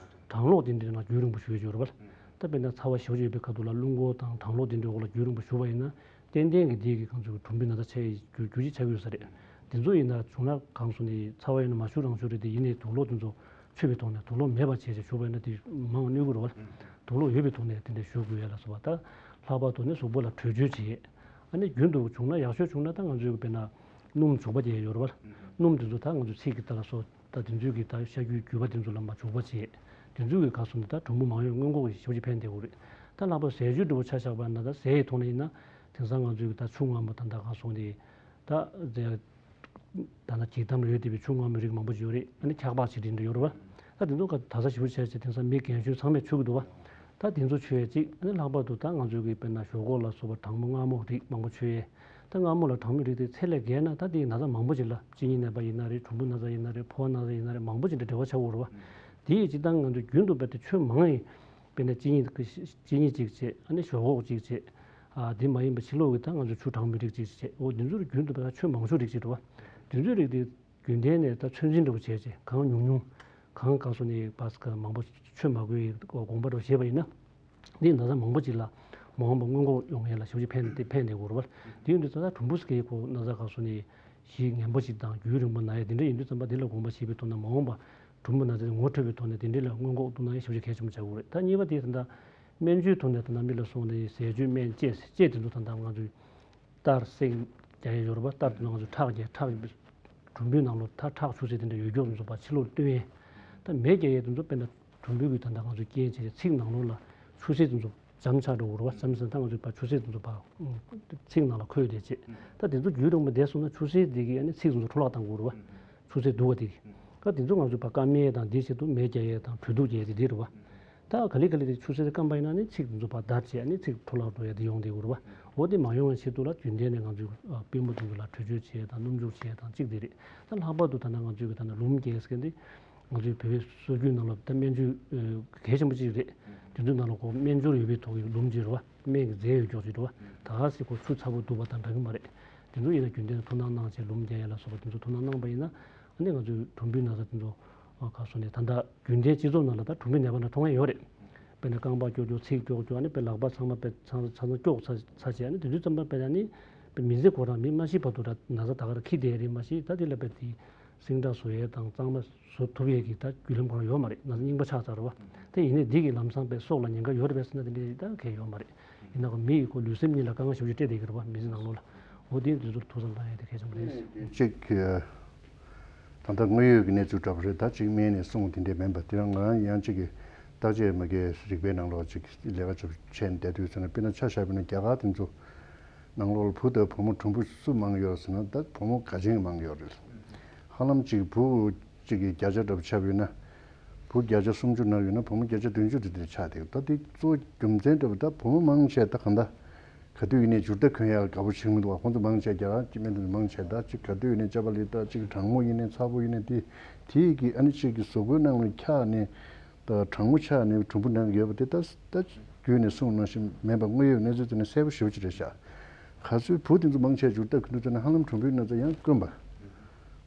གྲང་གློག་དེ་འདྲའི་ནང་རྒྱུན་རིང་པོ་བཞུགས་ཡོད་རེད་བ་ལ། ད་དཔེར་ན་ཚ་བ་ཞེ་པོ་ཅིག་ཡོད་པའི་ཁ་ཐུག་ལ་རླུང་འཁོར་དང་གྲང་གློག་དེ་འདྲའི་འོག་ལ་རྒྱུན་རིང་པོ་བཞུགས་པ་ཡིན་ན་ཏན་ཏན་གྱི་དེ་གི་ང་ཚོ་གི་གྲུམ་བུའི་ན་ཚ་ཆགས་ཡས་རྒྱུ་རྒྱུ་ཅིག་ཆགས་ཀྱི་ཡོད་ས་རེད། དེ་ཚོ་ཡིན་ན་བྱུང་ན་གང་སོང་ནས་ཚ་བ་ཡིན་ན་མ་བཞུགས་རང་བཞུགས་རེད་དེ་ཡིན་ནའི་དུག་སློག་དེ་ཚོ་མཆོད་པའི་ཐོག་ནས་དུག་སློག་མེད་པ་བྱས་བྱས་བཞུགས་པ་ཡིན་ན་དེ་མང་བ་གནོད་ཀྱི་རེད་བ་ལ། དུག་སློག་ཡོད་པའི་ཐོག་ནས་དེ་འདྲ་བཞུགས་དགོས་ཡས་ལ་སོགས་པ་ད་ལྷག་པར་དུ་ནི་གཟུགས་པོ་ལ་དྲོད་བཅོས་བྱེད་ཡས། ཨ་ནི་རྒྱུན་དུ་བྱུང་ན་ཡག་ཤོས་བྱུང་ན་ད་ང་ཚོའི་དཔེར་ན་སྣུམ་བྱུག་པ་དེ་ཡོད་རེད་བ། སྣུམ་དེ་ཚོ་ད་ང་ཚོ་ཚིག་གི་ཐད་ལ་སོགས་ད་དེ་ཚོའི་གི་ད་ཤ་རྒྱུས་རྒྱུས་པ་དེ་ཚོ་ལ་མ་བྱུག་པ་བྱས། དེ་ཚོའི་གི་ག་སོང་ནས་ད་གྲུམ་བུ་མང་ཡོང་སྔོན་འགོག་གི་ཞབས་ཕྱི་ཕན་བསྡད་ཡོད་རེད། ད་ལྷག་པར་ཟས་བཅུད་འདྲ་བོ་ཆ་བཞག་པ་ན་ད་ཟས་ཡི་ཐོག་ནས་ཡིན་ན་དེང་སང་ང་ཚོའི་གི་ད་ཆུ་མངར་མོ་ད་ད་ག་སོང་དེ་ད་ད་ལྟ་འགྱིག་དམ་ལ་ཡོད་དེ་བའི་ཆུ་མངར་མོའི་རིགས་མང་པོ་ཅིག་ཡོད་རེད། ཨ་ནི་འཁྱགས་པ་ཞིག་རེད་འདྲ་ཡོད་རེད་བ། ད་དེ་ཚོ་ག་ད་ས་ཞིབ་པོ་བྱས་ཚེ་དེང་སང་མི་རྒན་གཞོན་ཚང་མས་མཆོད་ཀྱི་འདུག་བ། ད་དེ་ཚོ་མཆོད་ཡས་ཅིག་ཨ་ནི་ལྷག་པར་དུ་ད་ང་ཚོའི་གི་དཔེར་ན་ཞོག་ཁོག་ལ་སོགས་པ་གྲང་མོ་མངར་མོ་རིགས་མང་པོ་མཆོད་ཡས། ད་མངར་མོ་ལ་གྲང་མོའི་རིགས་དེ་ཚད་ལས་བརྒལ་ན་ད་དེའི་ན་ཚ་མང་པོ་ཅིག་ལ་གཅིན་སྙི་ནད་པ་ཡིན་ན་རེད། གྲུམ་བུ་ན་ཚ་ཡིན་ན་རེད། ཕོ་བ་ན་ཚ་ཡིན་ན་རེད། མང་པོ་ཅིག་འདྲ་འབྲེལ་བ་ཆགས་ཡོད་རེད་བ། དེ་ཡི་སྤྱིར་བཏང་ང་ཚོས་རྒྱུན་དུ་དཔེ་དེ་མཆོད་མང་ཡིན། དཔེར་ན་གཅིན་སྙི་གཅིན་སྙི་གཅིག་བྱས། ཨ་ནི་ཞོག་ཁོག་གཅིག་བྱས། ཨ་དེ་མ་ཡིན་པ་ཕྱི་ལོགས་ཀྱི་ད་ང་ཚོ་ཆུ་གྲང་མོའི་རིགས་གཅིག་བྱས། འོ་དེ་ཚོར་རྒྱུན་དུ་ད་ཆུ་མང་ཤོས་རིགས་གཅིག་འགྲོ་བ། དེ་ཚོའི་རིགས་དེ་རྒྱུན་ལྡན་ནས་ད་ཚོད་འཛིན་འདྲ་བོ་བྱས་བྱས་གང་ཉུང་ཉུང་། གང་ག་སོ་ནས་བ་སི་ཀ་མང་པོ་མཆོད་མ་དགོས་ཡའི་དགོངས་པ་འདྲ་བོ་བཞེས་པ་ཡིན་ན། འདིས་ན་ཚ་མང་པོ་ཅིག་ལ་མ་འོངས་པ་སྔོན་འགོག་ཡོང་ཡས་ལ་ཞབས་ཕྱི་ཕན་ཏེ་ཕན་ཏེ་འགོར་བ། དེ་ཡིན་དུས་ད་ལྟ་གྲུམ་བུ་ཟེར་མཁན་གྱི་ཁོ་ན་ཚ་ག་སོ་ནས་གཞི་ངན་པ་ཞིག་དང་རྒྱུན་རིང་པོ་ན་ཡས་དེ་འདྲ་ཡིན་དུས་ཙམ་པ་འདི་ལ་དགོངས་པ་བཞེས་པའི་ཐོག་ནས་མ་འོངས་པ་གྲུམ་བུ་ན་ཚ་དེ་ངོ་འཕྲོད་པའི་ཐོག་ནས་དེ་འདྲ་ལ་སྔོན་འགོག་ཏུ་གནང་ཡས་ཞབས་ཕྱི་གལ་ཆེན་པོ་ཆགས་ཀྱི་ཡོད་རེད། ད་གཉིས་པ་དེ་ད་ལྟ་སྨན་བཅོས་ཐོག་ནས་ད་ལྟ་མི་ལ་སོང་ནས་ཟས་བཅུད་སྨན་དཔྱད་དཔྱད་དེ་ཚོ་ད་ལྟ་ང་ཚོས་ལྟར་སེང་རྒྱག་ཡས་ཡོད་རེད་པ། ལྟར་དེ་ཚོ་ང་ཚོས་ཁྲག་རྒྱག་ཁྲག་གྲུམ་བུའི་ནང་ལོགས་ད་ཁྲག་ཆུ་སེར་དེ་འདྲ་ཡོད་མཁན་དེ་ཚོ་ཕར་ཕྱི་ལོགས་བཏོན་ཡས། ད་མེ་རྒྱག་ཡས་དེ་ཚོ་དཔེར་ན་གྲུམ་བུའི་གི་ད་ལྟ་ང་ཚོས་རྐྱེན་བྱས་ཏེ་ཚིགས་ནང་ལོགས་ལ་ཆུ་སེར་དེ་ཚོ་འཇམ་ཆགས་འགྲོ་གི་རེད་པ། འཇམ་ཟེར་ན་ད་ང་ཚོས་ཕར་ཆུ་སེར་དེ་ཚོ་ཕར་ཚིགས་ནང་ལ་འཁོད་བསྡད་བྱས། ད་དེ་ཚོ་རྒྱུན་རིང་པོ་བསྡད་སོང་ན་ཆུ་སེར་དེ་གིས་ཨ་ནི་ཚིགས་དེ་ཚོ་འཕྲོ་བརླག་བཏང་གི་རེད་པ། ཆུ་སེར་སྡུག་པ་དེ་གིས། ད་དེ་ཚོ་ང་ཚོས་ཕར་སྐམ་ཡས་དང་དེ་བྱེད་དུ་མེ་རྒྱག་ཡས་དང་བྲོས་བཏུབ་རྒྱག་ཡས་དེ་དེ་རེད་པ། ད་ག་ལེ་ག་ལེ་དེ་ཆུ་སེར་སྐམ་པ་ཡིན་ན་ནི་ཚིགས་དེ་ཚོ་ཕར་འདར་བྱས་ནི་ཚིགས་འཕྲོ་བརླག་འགྲོ་ཡ་དེ་ཡོང་བསྡད་ཡོད་རེད་པ། འོ་དེ་མ་ཡོང་བའི་ཆེད་དུ་ལ་རྒྱུན་ལྡན་ནས་ང་ཚོས་ཨ་པུས་མོ་དེ་ཚོ་ལ་བྲོས་བྱོལ་བྱས་དང་སྣུམ་འཇུག་བྱས་དང་གཅིག་དེ་རེད། ད་ལྷག་པར་དུ་ད་ལྟ་ང་ཚོས་ཀྱི་ད་ལྟ་ལུམ་རྒྱག་ཟེར་མཁན་དེ་ང་ཚོའི་བོད་པའི་སྲོལ་རྒྱུན་ནང་ལ་ད་སྨན་བཅོས་ཨ་གལ་ཆེན་པོ་གཅིག་རེད། དེ་ཚོའི་ནང་ལ་ཁོ་སྨན་སྦྱོར་ཡོད་པའི་ཐོག་གི་ལུམ་གཅིག་རེད་པ། སྨན་གྱི་རྫས་ཡོད་མཁན་ཅིག་རེད་པ། ད་ག་སེ་ཁོ་ཆུ་ཚ་པོ་འདུག་པ་དང་འདྲ་གི་མ་རེད། དེ་ཚོ་ཡིན་ན་རྒྱུན་ལྡན་ཐུགས་སྣང་གནང་བྱས་ལུམ་རྒྱག་ཡས་ལ་སོགས་པ་དེ་ཚོ་ཐུགས་སྣང་གནང་པ་ཡིན་ན། ཨ་ནི་ང་ཚོའི་གྲུམ་བུའི་ན་ཚ་དེ་ཚོ་ཨ་ག་སོ་ནས་ད་ལྟ་རྒྱུན་ལྡན་སྤྱི་ཚོགས་ནང་ལ་ད་གྲུམ་བུའི་ནད་པ་འདྲ་མཐོང་ཡ་ཡོད་རེད། དཔེར་ན་རྐང་པ་སྐྱོག་སྐྱོག་ཚིགས་སྐྱོག་སྐྱོག་ཨ་ནི་དཔེ་ལག་པ་ཚང་མ་དཔེ་ཚང་ཚང་ཚང་སྐྱོག་ཚ་ཚ་བྱས། ཨ་ནི་དེ་དུས་ཙམ་པ་དཔེ་ཨ་ནི་དཔེ་མི་ཚེ་ཁོ་རང་མི་མ་ཤི་བར་དུ་ར་ན་ཚ་ད་ག་ར་འཁྱེར་བསྡད་རེད་མ་གཞི། ད་དེ་ལ་དཔེ་དེ་སིང་དྲག་བཟོ་ཡས་དང་གཙང་མ་བཟོ་ཐུབ་ཡས་ཀྱི་ད་བརྒྱུད་ལམ་ཁོ་རང་ཡོད་མ་རེད། ན་ཚ་རྙིང་པ་ཆགས་ཚར་རེད་པ། དེ་ཡིན་ནའི་འདི་གི་ལམ་སང་དཔེ་སྲོག་ལ་ཉེན་ཁ་ཡོད་རེད་པས་ཟེར་ན་དེ་འདྲ་ད་གལ་ཡོད་མ་རེད། ཡིན་ན་ཁོ་མི་ཡི་ཁོ་ལུས་སེམས་གཉིས་ལ་དཀའ་ངལ་ཞེ་པོ་ཅིག་སྤྲད་བསྡད་ཀྱི་རེད་པ། མི་ཚེ་ནང་ལོགས་ལ། འོ་དེ་འདི་ཚོར་ཐུགས་བསམ་བཏང་ཡས་དེ་གལ་ཆེན་པོ་རེད། གཅིག་གི་ད་ལྟ་དངོས་ཡོད་ཀྱི་གནས་ཚུལ་འདྲ་པོ་རེད། ད་གཅིག་སྨན་ནས་གསུངས་དེ་འདྲས་མིན་པ་དེ་རང་ང་རང་ཡང་གཅིག་གི་བརྟག་དཔྱད་མ་གའི་རིག་པའི་ནང་ལོགས་གཅིག་ལས་ཀ་ཅིག་བྱས་ནས་བསྡད་དུས་ཚོད་ན་དཔེར་ན་ཆ་བཞག་པ་ཡིན་ན་རྒྱ་གར་དེ་ཚོ་ནང་ལོགས་ལ་བུ་དང་བུ་མོ་གྲུམ་བུ་སུ་མང་ཡོད་ཟེར་ན་ད་བུ་མོ་འགའ་ཅན་མང་ཡོད་རེད། ཧ་ལམ་གཅིག་བུ་གཅིག་གི་བརྒྱ་ཆ་འདྲ་པོ་ཆགས་པ་ཡིན་ན། བུ་བརྒྱ་ཆ་སུམ་ཅུ་ནང་ཡོད་ན་བུ་མོ་བརྒྱ་ཆ་བདུན་ཅུ་དེ་འདྲ་ཆགས་བསྡད་ཡོད། ད་དེ་གཙོ་བོ་རྒྱུ་མཚན་འདྲ་པོ་ད་བུ་མོ་མང་ཆེ་ད་གང་ལྟར་ག་དུས་ཡིན་ནའི་འཇུར་རྟ་གོན་ཡག་དགའ་པོ་བྱེད་མི་འདུག་བ། ཁོང་ཚོ་མང་ཆེ་རྒྱ་གར་གྱི་སྨན་དེ་ཚོ་མང་ཆེ་ད་གཅིག་ག་དུས་ཡིན་ནའི་ཅ་པ་ལི་ད་གཅིག་གྲང་མོ་ཡིན་ནའི་ཚ་པོ་ཡིན་ནའི་དེ་དེ་གི་ཨ་ནི་གཅིག་གི་གཟུགས་པོའི་ནང་ལ་འཁྱག་ནས་ད་གྲང་མོ་ཆགས་ནས་གྲུམ་བུ་ནང་ཡོད་པ་དེ་ད་ད་རྒྱུད་ནས་གསུངས་ནང་བཞིན་མིན་པ་དངོས་ཡོད་གནས་ཚུལ་དེ་ནི་གསལ་པོ་ཞེ་པོ་ཅིག་རེད་ཤག་ག་ཚོད་བུ་དེ་ཚོ་མང་ཆེ་འཇུར་རྟ་གོན་དུས་ཚོད་ན་ཧ་ལམ་གྲུམ་བུའི་ན་ཚ་ཡང་དཀོན་པ།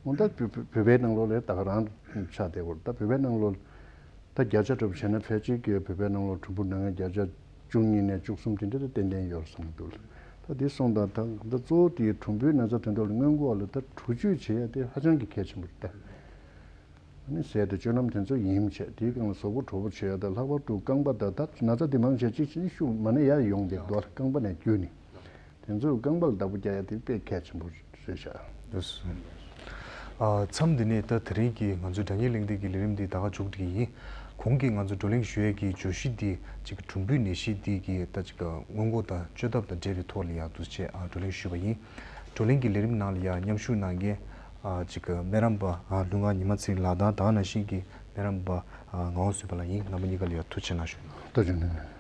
འོ་ད་བོད་བོད་པའི་ནང་ལོགས་ལ་ད་ག་རང་ཆགས་བསྡད་ཡོད་རེད། ད་བོད་པའི་ནང་ལོགས་ད་བརྒྱ་ཆ་འདྲ་པོ་བྱས་ན་ཕལ་ཆེར་གྱི་བོད་པའི་ནང་ལོགས་གྲུམ་བུ་ན་མཁན་བརྒྱ་ཆ་བཅུ་གཉིས་ནས་བཅུ་གསུམ་དེ་འདྲ་ད་ཏན་ཏན་ཡོད་བསམ་གྱི་འདུག་ད་དེ་སོང་ཙང་ད་ད་གཙོ་བོ་དེ་གྲུམ་བུའི་ན་ཚ་དོན་དག་ལ་སྔོན་འགོག་ལ་ད་འགྲོ་སྐྱོད་བྱེད་ཡ་དེ་ཧ་ཅང་གི་གལ་ཆེན་པོ་རེད་ད། ཨ་ནི་ཟས་དང་སྤྱོད་ལམ་དེ་ཚོ་ཡིན་བྱས་དེའི་སྒང་ལ་གཟུགས་པོ་དྲོ་པོ་བྱེད་ཡ་ད་ལྷག་པར་དུ་རྐང་པ་ད་ད་ན་ཚ་དེ་མང་ཆེ་གཅིག་བྱས་ན་ཤུགས་མ་ནས་ཡར་ཡོང་བསྡད་འདུག་རྐང་པ་ནས་བརྒྱུད་ནས། དེ་ཚོས་རྐང་པ་ལ་བདག་པོ་རྒྱག་ཡ་དེ་དཔེ་གལ་ཆེན་པོ་རེད་ཤག་ལགས་སོ། ཨ། མཚམས་འདི་ནས་ད་དེ་རིང་གི་ང་ཚོའི་དྲ་བརྙན་གླེང་སྟེགས་ཀྱི་ལས་རིམ་འདི་ད་ག་མཇུག་སྒྲིལ་གྱི་ཡིན། གོང་གི་ང་ཚོ་བགྲོ་གླེང་ཞུ་ཡས་ཀྱི་བརྗོད་གཞི་འདི་ཅིག་གྲུམ་བུའི་ནད་གཞི་འདི་གི་ད་ཅིག་སྔོན་འགོག་དང་བཅོས་ཐབས་དང་འབྲེལ་བའི་ཐོག་ལ་ཡང་འདུག་ཅེས་ཨ་བགྲོ་གླེང་ཞུས་པ་ཡིན། བགྲོ་གླེང་གི་ལས་རིམ་ནང་ལ་ཡང་མཉམ་ཞུགས་གནང་མཁན་ཨ་ཅིག་སྨན་རམས་པ་ཨ་ལྷུན་དཀར་ཉི་མ་ཚེ་རིང་ལགས་དང་ད་ག་ནང་བཞིན་གྱི་སྨན་རམས་པ་ཨ་ངག་དབང་བཟོད་པ་ལགས་ཡིན། རྣམ་པ་གཉིས་ཀ་ལ་ཡང་ཐུགས་རྗེ་གནང་ཞུ། ཐུགས་རྗེ་གནང་།